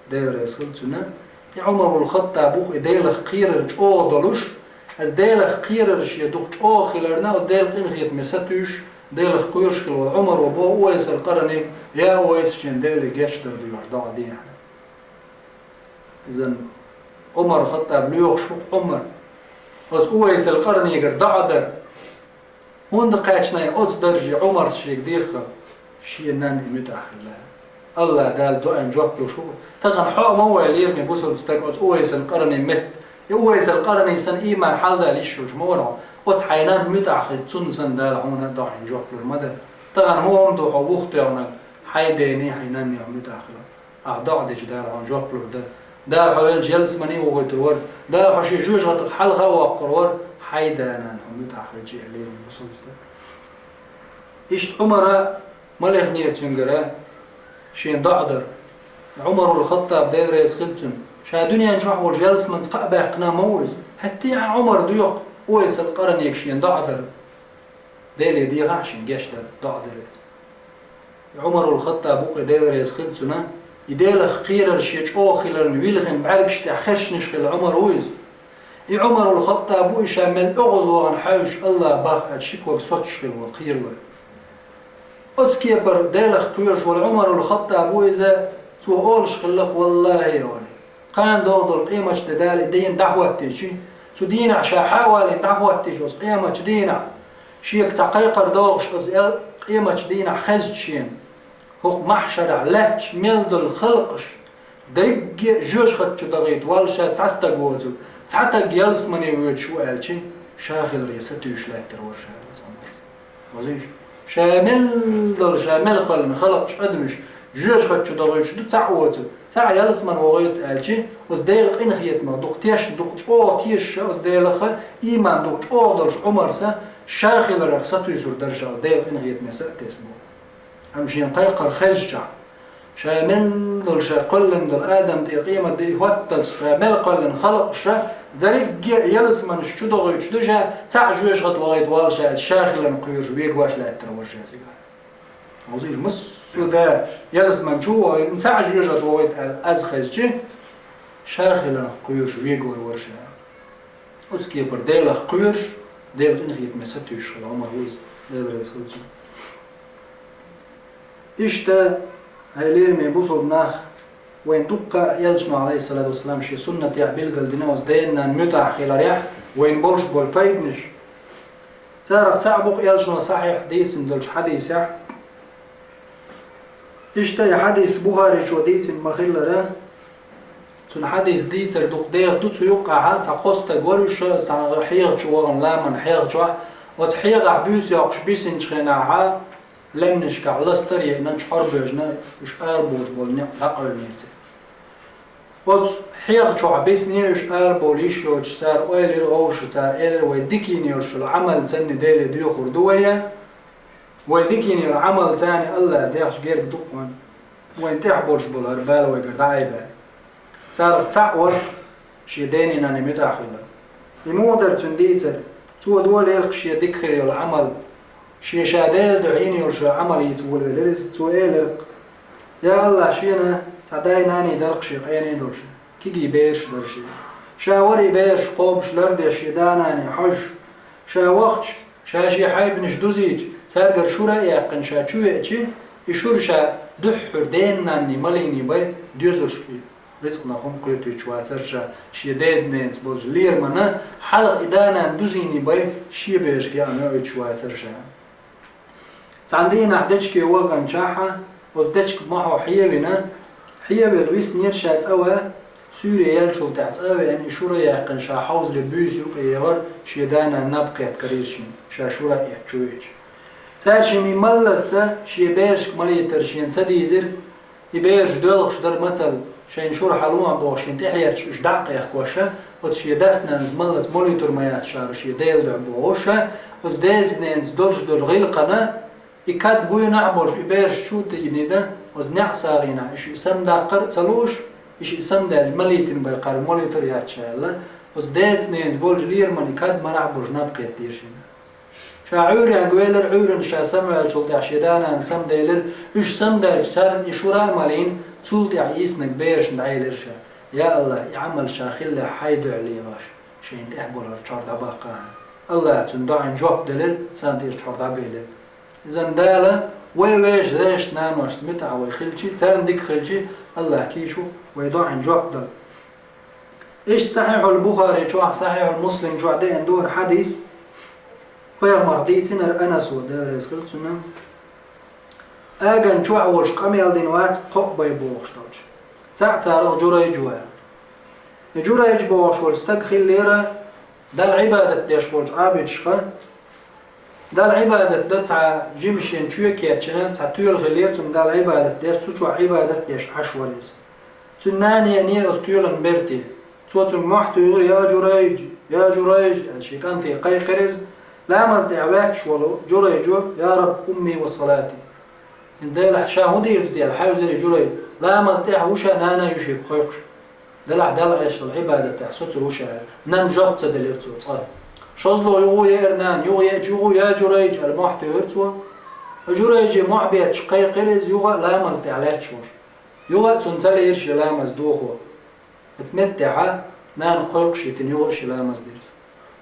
Дела реза хила цунна. И Ӏумарул Хаттаб ву-кх и Делах кхерар чӀогӀа долуш, аса Делах кхерар шен дукха чӀогӀа хиларна, оцу Делан къинхетаме сатуьйсуш, Делах кхоьруш хилла волу Ӏумаро боху Увайсал Къаранига: «Я Увайс, шена Деле гечдар доьхуш доӀа дехьа». Иза Ӏумар Хаттаб лоьхуш ву-кх Ӏумар. Оцу Увайсал Къаранигара доӀа дар. ХӀунда кхаьчнай оцу дарже Ӏумарс шега дехха? Шен нанна и муьтӀахь хилла. АллахӀ Дала доӀина жоп луш ву. Тахана хьо а ма ву, лераме бусалба стаг, оцу Увайсал Къарани метта. И Увайсал Къарани санна ийман хьалдала йиш йолуш ма вара хьо. Оцу хьайн нанна муьтӀахь хилча, цунна санна Дала хьуна а доӀина жоп лур ма дара. Тахана хӀун хӀума ду хьо вухатоьхнарг? Хьайн дений, хьайн нанний хьо муьтӀахь хилар. Ахь доӀа дича, Дала хьуна жоп лур дара. Дала хьо велча ялсамане вохуьйтур вара. Дала хьо шен жоьжахатех хьалха а воккхур вара. Хьайн да-нана хьуна муьтӀахь хилча, аьлла, бусалба стаг. Иштта Ӏумара ма лехнера цуьнгара шен доӀа дар. Ӏумарул Хаттаб, Дела реза хила цунна, ша дуьнен чохь волчу ялсаманца кхаъ баьккхина ма ву иза. ХӀетте а Ӏумар доьху Увайсал Къаранига шен доӀа дар. Деле дехахь шен гечдар, доӀа дар. Ӏумарул Хаттаб ву-кх и, Дела реза хила цунна, и Делах кхерар шен чӀогӀа хиларна вилхина бӀаьргаш тӀехь херчнаш хилла Ӏумар ву иза. И Ӏумарул Хаттаб ву и, ша мел оьгӀазвахана хьаьвсича, АллахӀ бах аьлла, ши ког соцуш хилла волу кхералой. Оцу кепара Делах кхоьруш волу Ӏумарул Хаттаб ву иза, цо олуш хилла-кх: «ВаллахӀи», — олий. Кхана догӀу долу къематчу де Дала и дийна дӀахӀоттийчи, цу дийнахь ша хьа а валийна дӀахӀоттийча оцу къематчу дийнахь, шега цхьа кхайкхар догӀуш оцу эл-, къематчу дийнахь хезча шена, хӀокху махьшарахь лаьтташ мел долу халкъаш, дерриге а жоьжахати чу дахийта валла ша цхьа стаг воцург, цхьа стаг ялсамане воьдуш ву аьлчи, ша хиларе сатуьйсуш лаьттар вара ша. Хьовзийша, ша мел долу, ша мел кхоьллина халкъаш, адамаш жоьжахати чу дохуьйтуш ду, цхьаъ воцург, цхьаъ ялсамане вохуьйту аьлчи, оцу Делан къинхетамах дукха тешна, дукха чӀогӀа тешаш оцу Делах, ийман дукха чӀогӀа долуш Ӏумарса, ша хиларах сатуьйсур дара ша, оцу Делан къинхетаме са а тесна боху. Амма шена кхайкхар хезчахь, Ша мел долу, ша кхоьллина долу адам тӀе къемат де хӀотталц, ша мел кхоьллина халкъ ша, дерриге а ялсаманаш чу догӀуьйтуш ду ша, цхьаъ жоьжахати вахийта вала ша, ша хиларна кхоьруш вегош лаьттара вара ша цигахь. Хьовзийша, массо а да ялсаман чу вахийта, цхьаъ жоьжахати вахийта аьлла, аз хезчи, ша хиларна кхоьруш вегор вара ша. Оцу кепара Делах кхоьруш, Делан къинхетаме сатуьйсуш хилла Ӏумар ву иза, Дела реза хуьлда цунна. Иштта, хьай лераме бусалба нах, вайн дуккха а элчано, Ӏалайхиссалату вассалам, шен суннатехь билгалдина оцу ден-ненан муьтӀахь хиларехь вайн болуш болу пайданаш. Царах цхьаъ бу-кх элчано сахьихь дийцина долчу хьадисехь. Иштта и хьадис Бухаричо дийцина ма-хиллара, цуьнан хьадис дийцар дукха деха ду, цу юккъехь цхьа кхо стаг вара уьш, цхьа хьеха чу вахана ламанан хьеха чохь, оцу хьехахь буьйса йоккхуш бисинчу хенахь, лаьмнашкахь ластар а еана, чохь боьжна, уьш арабовлуш болу некъ дӀакъевлинера церан. Оцу хьеха чохь биснера уьш арабовла йиш йоцуш, цара ойла йира вовшашка, цара элира: «Вай дика йина йолуш йолу Ӏамал санна Деле доьхур ду вай, вай дика йина йолу Ӏамал санна Аллах дехча герга ду-кх вайна, вайна тӀехь болуш болу хӀара бала вайгара дӀаайбаьлла». Царах цхьаъ вара шен ден-ненан муьтӀахь хилла. И муха дара цуьнан дийцар? Цо долийра-кх шен дика хир йолу Ӏамал. Шен ша Делан дуьхьа йина йолу ша Ӏамал йийца волавелира иза. Цо элира-кх: «Я Аллах, шена цхьа дай-наний дара-кх шен къене долуш, кегий бераш дара шен. Ша вара и бераш кхобуш, лардеш, шен да-нане хьожуш. Ша вахча, ша шен хьайбанаш дузийча, цаьргара шура а яьккхина, ша чу веачи, и шура ша дуьххьара ден-ненний малийний бай доьзалш и». Рицкъанах хӀума кхетуьйтуш вацара ша, шен деда-ненаца болчу лерамна хьалха и да-нана дузийний бай шен берашка яа йоуьйтуш вацара ша. Цхьана дийнахь дечке ваханчохь, оцу дечка мохьо хьевина, хьевелла виснера ша цӀа ван, суьйре яьллачул тӀаьхьа цӀа а веана, и шура а яьккхина, ша хьовзале буьйса юкъа егӀара, шен да-нана наб кхетта карийра шена, ша шура а эцча чу веача. Цаьршимма и маллаца шен берашка малийтар шена ца дийзира, и бераш доьлхуш дара мацалла, шайна шура хьалахь бохуш, шен тӀаьхьарчу уьш дӀа а кхехкош, оцу шен дас-нанас маллаца молуьйтур ма яц ша шен Делан дуьхьа бохуш, оцу деза-ненаца долуш долу гӀиллакхана, и кад буйнахь а болуш, и бераш чу а тийнина, оцу неӀ сагӀийнахь и шиъ самадаккхар а ца лууш, и шиъ самадаьлча малийтина бай кхара молуьйтур яц ша аьлла, оцу деца-ненаца болчу лерамна и кад марахь а болуш наб кхеттийра шена. Ша Ӏуьйренга велира, Ӏуьйранна ша самаваьллачул тӀаьхьа шен да-нана самаделира, уьш самадаьлча царна и шура а малийна, цул тӀаьхьа йиснарг берашна дӀаелира ша. Я Аллах, и Ӏамал ша хиллехь хьайн дуьхьа лелош, шайна тӀехь болу хӀара чхьор дӀабаккха ахьа. Аллаха цуьнан доӀина жоп делира, царна тӀера чхьор дӀабелира. Иза Дала вай вешан дайшна-наношна муьтӀахь вай хилчи, царна дика хилчи, Аллах кийчу вай доӀина жоп дала. Иштта Сахьихьул Бухари чохь, Сахьихьул Муслим чохь деана ду хӀара хьадис, пайхамара дийцинарг Анаса, Дела реза хуьлда цунна. Аган чохь волуш къамел дина вац кхоъ бай бохуш долчу. Цхьаъ царах Журайж ву. И Журайж бохуш волу стаг хиллера Далла Ӏибадат деш волчу Ӏабидашха, Далла Ӏибадат дан цхьа жимашен чоь кечйина, цхьа тоьла хиллера цунна Далла Ӏибадат деш, цу чохь Ӏибадат деш Ӏаш вара иза. Цуьнан нана еана оцу тоьлан берте. Цо цуьнга мохь туьйхира: «Я Журайж! Я Журайж!» аьлла, шен кӀанте кхайкхира иза. Ламаз тӀехь ваьтташ волу Журайжо: «Я Рабби, умми ва салати!» Делахь, ша хӀун дийр ду те аьлла, хьаьвзира Журайж. Ламаз тӀехь ву ша, нана а ю шега кхойкхуш. Делахь, Далла Ӏеша долу Ӏибадатехь соцур ву ша аьлла, нанна жоп ца делира цо цкъа. ШозлагӀа юха а еара нана, юха а еача юха а: «Я Журайж!» аьлла, мохь туьйхира цо. Журайже мохь бетташ кхайкхира иза, юха а ламаз тӀехь лаьтташ волуш. Юха а цунна ца лиира шен ламаз дохо. Оцу меттехь нана кхойкхуш йитина, юха а шен ламаз дира.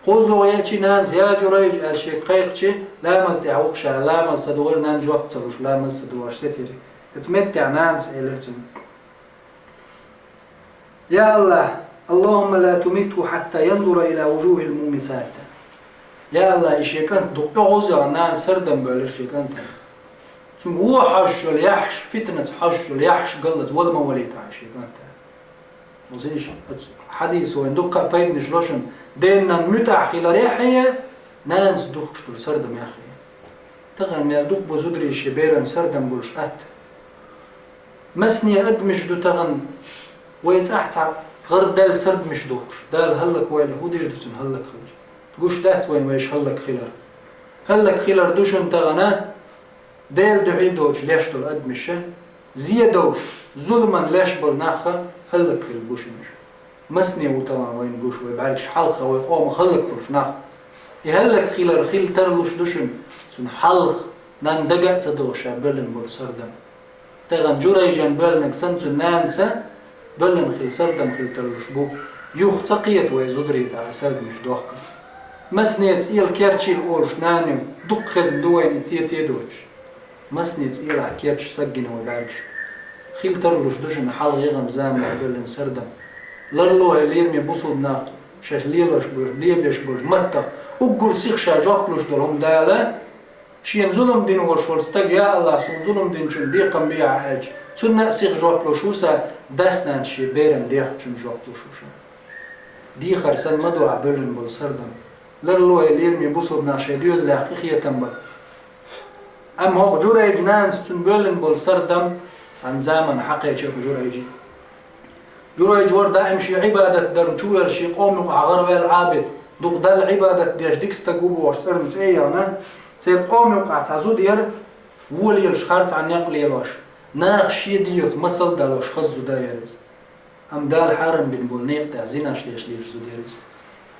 КхозлагӀа еачи нанас: «Я Журайж!» аьлла шега кхайкхичи, ламаз тӀехь ву-кх ша аьлла, ламаз ца духура, нанна жоп ца луш, ламаз ца дохуш сецира. Оцу меттехь нанас элира цуьнга: «Я Аллах, Аллахумма ла тумитху хьатта янзура ила вужухил мумисат». Я Аллах, и шен кӀант дукха оьгӀаз а йогӀу, нана сардам бевлира шен кӀантана. Цуьнга вон хьожуш йолу яххьаш, фитнаца хьожуш йолу яххьаш галлаца вала ма валийта шен кӀантана. Хьовзийша, оцу хьадисо вайна дуккха а пайданаш ло шуна, ден-ненан муьтӀахь хиларехь а, нанас духкуш долу сардамехь а. Тахана мел дукха бу зударий шен беран сардам болуш атта. Масане адамаш ду тахана вай цӀахь цхьа гӀар даьлла сардамаш духкуш, Дала хӀаллаквойла, хӀун дийр ду цунна хӀаллакьхилча? Гуш дац вайна вайша хӀаллакьхилар? ХӀаллакьхилар ду шуна тахана Делан дуьхьа доцуш леш долу адамаш а, Зе довш, зуламан леш бола нах хӀаллакьхилла бу шуна уьш. Масане ву тахана вайна гуш вай бӀаьргаш хьалха вай къомах хӀаллакьхуш нах. И хӀаллакьхилар хила тарлуш ду шуна, цунна хьалха нанна дага а ца догӀуш ша боьллина болу сардам. Тахана Журайжан боьллинарг санна цуьнан нанас боьллина хила сардам хила тарлуш бу. Юха ца кхета вай зударий тӀехь сардамаш дохкар. Масане цӀела керчийла олуш нана ю, дукха хезна ду вайна и цеций доцуш. Масане цӀелахь керчаш саггина вай бӀаьргаш. Хила тарлуш ду шуна хьалха ягӀан заманахь боьллина сардам. Ларло хӀай лераме бусулба нах, шаьш лелош болуш, лебеш болуш маттах, уггар сиха ша жоп луш долу хӀума Дала, шена зулам дина волуш волу стаг, я АллахӀ, суна зулам динчунна бекхам бехьа аьлча, цунна а сиха жоп луш ву ша, дас-нанас шен беран дехначунна жоп луш ву ша. Дехар санна ма ду ахь боьллина болу сардам. Ларло хӀай лераме бусулба нах, шайн доьзалех къинхетам бан. Амма хӀокху Журайжан нанас цунна боьллина болу сардам цхьана заманахь хьакхечира Журайжа. Журайж вара даим шен Ӏибадат дарна чувелла шен къоман юкъахь гӀараваьлла Ӏабид, дукха Далла Ӏибадат деш дика стаг ву бохуш цӀарна цӀе а яхна, церан къоман юкъахь цхьа зуда яра, волаелаш хар цхьа некъ лелош, наха шен дегӀаца масал а далош хаза зуда яра иза. Амма Дала хьарам бина болу некъа тӀехь зинаш деш лелаш зуда яра иза.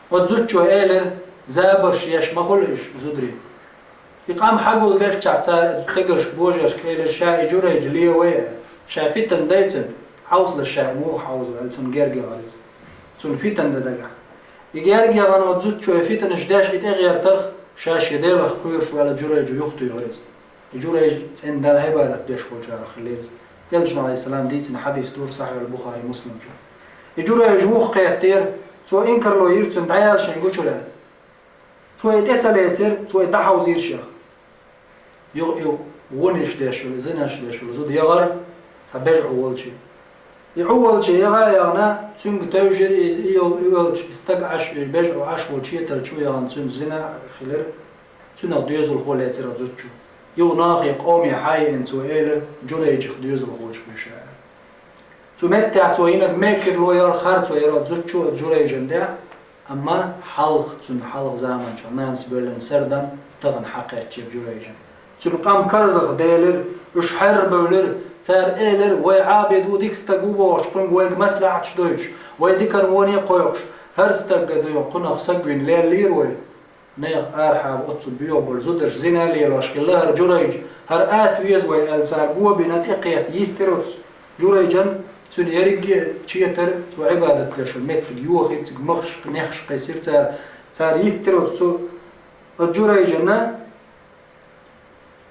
Оцу зудчо элира: «Забарш еш ма хуьлу уьш, зударий». И къам хьагулделччахь цара оцу стегаршка, божаршка элира: «Ша и Журайж ле вай, ша фитан дай цунна, хьовсалаш ша и муха хьовзо», аьлла, цунна герга яхара иза. Цунна фитан дан дагахь. И герга яхана оцу зудчо и фитанаш деш и тӀегӀертарх, ша шен Делах кхоьруш ваьлла Журайжа юхатуьйхира иза. И Журайж цӀена Далла Ӏибадат деш волчарах хилира иза. Элчано, Ӏалайхиссалам, дийцина хьадис ду Сахьихь ал-Бухари, Муслим чу. И Журайж вуха кхеттера, цо инкарло йира цунна, дӀаяла шайн гучура. Цо и тӀе ца лецира, цо и дӀахьовзийра шех. Юха и вонаш деш волу, зинаш деш волу зуда яхара цхьа бежа Ӏу волчу. И Ӏу волчу яха а яхна, цуьнга тевжира иза, и йол-, и волчу, и стаг Ӏаш, и бежа Ӏу Ӏаш волчу четар чу яхна, цуьнан зина хилира. Цуьнах доьзалхо лецира зудчо. Юха нахе, къоме хьайина цо элира: «Журайжах доьзалхочух ву ша», аьлла. Цу меттехь цо йинарг мекарло яра, харцо яра зудчо Журайжан тӀехь, амма хьалха, цуьнан хьалха заманчохь нанас боьллина сардам тахана хьакхаьччира Журайжан. Цуьнан къам карзахделира, уьш хьеррабевлира, цара элира: «Вай Ӏабид ву, дика стаг ву бохуш, кхуьнга вайга маслаӀаташ дойтуш, вай диканна воне а кхойкхуш, хӀара стагга дуьйна кхунах саг вина леллера вай». Нехан арахьа оццу боьха болу зударша зина лелош хилла хӀара Журайж, хӀара ат веза вай аьлла, цара го бина тӀекхетта йиттира оцу Журайжан, цуьнан ерриге а четар, цо Ӏибадат деш волу меттиг йохийра, цига махаш, нехаш кхиссира цара, цара йиттира оцу, оцу Журайжана.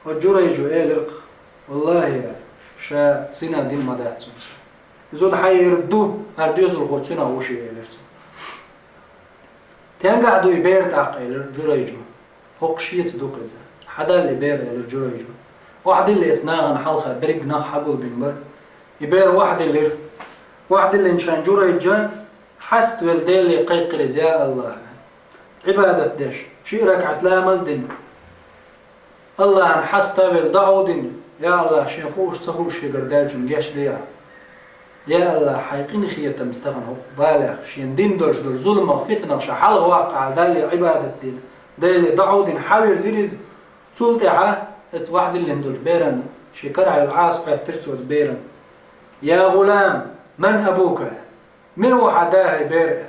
Оцу Журайжо элира-кх: «Валлахи, ша зина дина ма дац цуьнца». И зуда хьаерг ду, хӀара доьзалхо цуьнах ву шен, элира цо. «Тенгахь ду и бер тӀаккха?» — элира Журайжо. «ХӀокху шеца ду-кх иза». «Хьадалла и бер», — элира Журайжо. Охьадилла эца нахана хьалха берриг нах хьагулбина бара. И бер охьадиллира. Охьадиллинчу хенахь Журайжа хьаставелла Деле кхайкхира иза: «Я АллахӀ», — аьлла. Ӏибадат деш, ши ракаӀат ламаз дина. АллахӀана хьаставелла, доӀа дина: «Я АллахӀ, шена хууш ца хууш шегара даьллачунна гечдехьа. Я АллахӀ, хьайн къинхетамца тахана хӀокху балех, шена дина долуш долу зуламах, фитнах ша хьалха ваккхахьа», — Далла Ӏибадат дина. Деле доӀа дина, хьаверзира иза. Цул тӀаьхьа оцу охьадиллина долчу берана шен карахь йолу Ӏаса хӀоьттира цо оцу берана: «Я гӀулам, ман абука? Мила ву хьан да, хӀай бер?»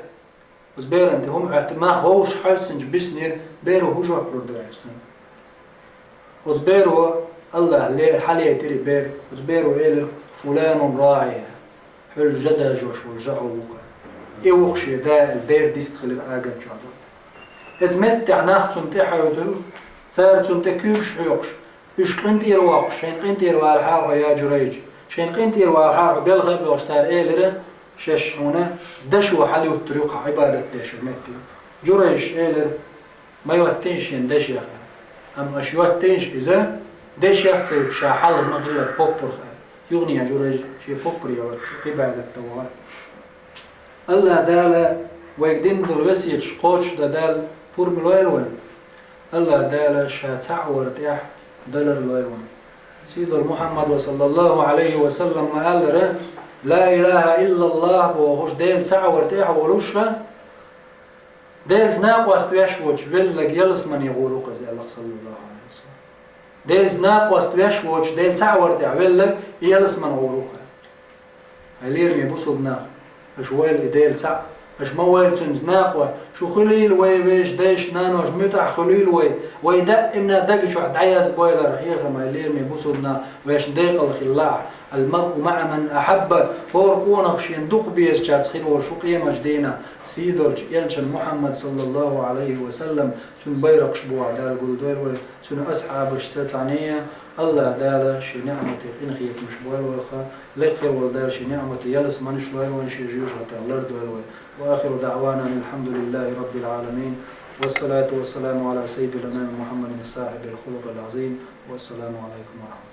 Оцу берана тӀе хӀума хӀоьттира, нах вовшах хьаьвсинчу биснера, беро хӀун жоп лур ду аьлла санна. Оцу беро, АллахӀа ле-, хьалейтира и бер, оцу беро элира: «Фуланун рагӀи, хьуьлла жа даржош волу жа Ӏу ву-кх». И ву-кх шен да аьлла, бер дистхилира аганчохь долу. Оцу меттехь нах цунна тӀе хьаьвдира, цара цунна тӀе куьйгаш хьоькхуш, уьш къинтӀера воккхуш: «Шайна къинтӀера валахьара хьо, я Журайж, шайна къинтӀера валахьара хьо», белха а боьлхуш, цара элира: «Шаьш хьуна дашо хьалаюттур ю-кх хьан Ӏибадат деш йолу меттиг». Журайжа элира: «Ма йоттийша шена дашех». Амма аша йоттийша иза, дашех а ца юттуш, ша хьалха ма-хиллара поппарх аьлла. Юханехьа Журайж шен поппар яларчу Ӏибадат дан вахара. АллахӀ Дала вайга дина долу весеташ кхочушдан Дала пурба лойла вайна. АллахӀ Дала Ша цхьаъ вар тӀехь далар лойла вайна. Сийдолу Мухьаммадо, саллаллаху Ӏалайхи ва саллам, ма-аллара: «Ла илаха иллаллах», — бохуш, Дела цхьаъ вар тӀехь а волуш, Делаца накъост веш воцуш велларг ялсамане гӀур ву-кх иза, аьлла-кх, саллаллаху Ӏалайхи ва саллам. Делаца накъост веш воцуш, Дела цхьаъ вар тӀехь велларг, и ялсамане гӀур ву-кх. Хьай лераме бусулба нах, аша войла и Дела цхьаъ, аша ма войла цуьнца накъо, шу хуьлийла вай вешан дайша, наноша муьтӀахь хуьлийла вай, вай даимна даг чохь дӀаязбойла хьехам, хьай лераме бусулба нах, вешан декъала хилла ахь. المرء مع من أحب, хӀора къонах шена дукха безачаьрца хир волуш ву къематчу дийнахь, сийдолчу элчан Мухьаммад саллаллаху Ӏалайхи ва саллам, цуьнан байракхаш бохь Дала гулдойла вай, цуьнан асхьабашца цхьаьна а, АллахӀ Дала шен ниӀматех къинхетамаш бойла вайх, лекха волу Дала шен ниӀматех ялсаманеш лойла вайна, шен жоьжахатех лардойла вай. وآخر دعوانا أن الحمد لله رب العالمين. والصلاة والسلام على سيد الأنام محمد صاحب الخلق العظيم. والسلام عليكم ورحمة الله.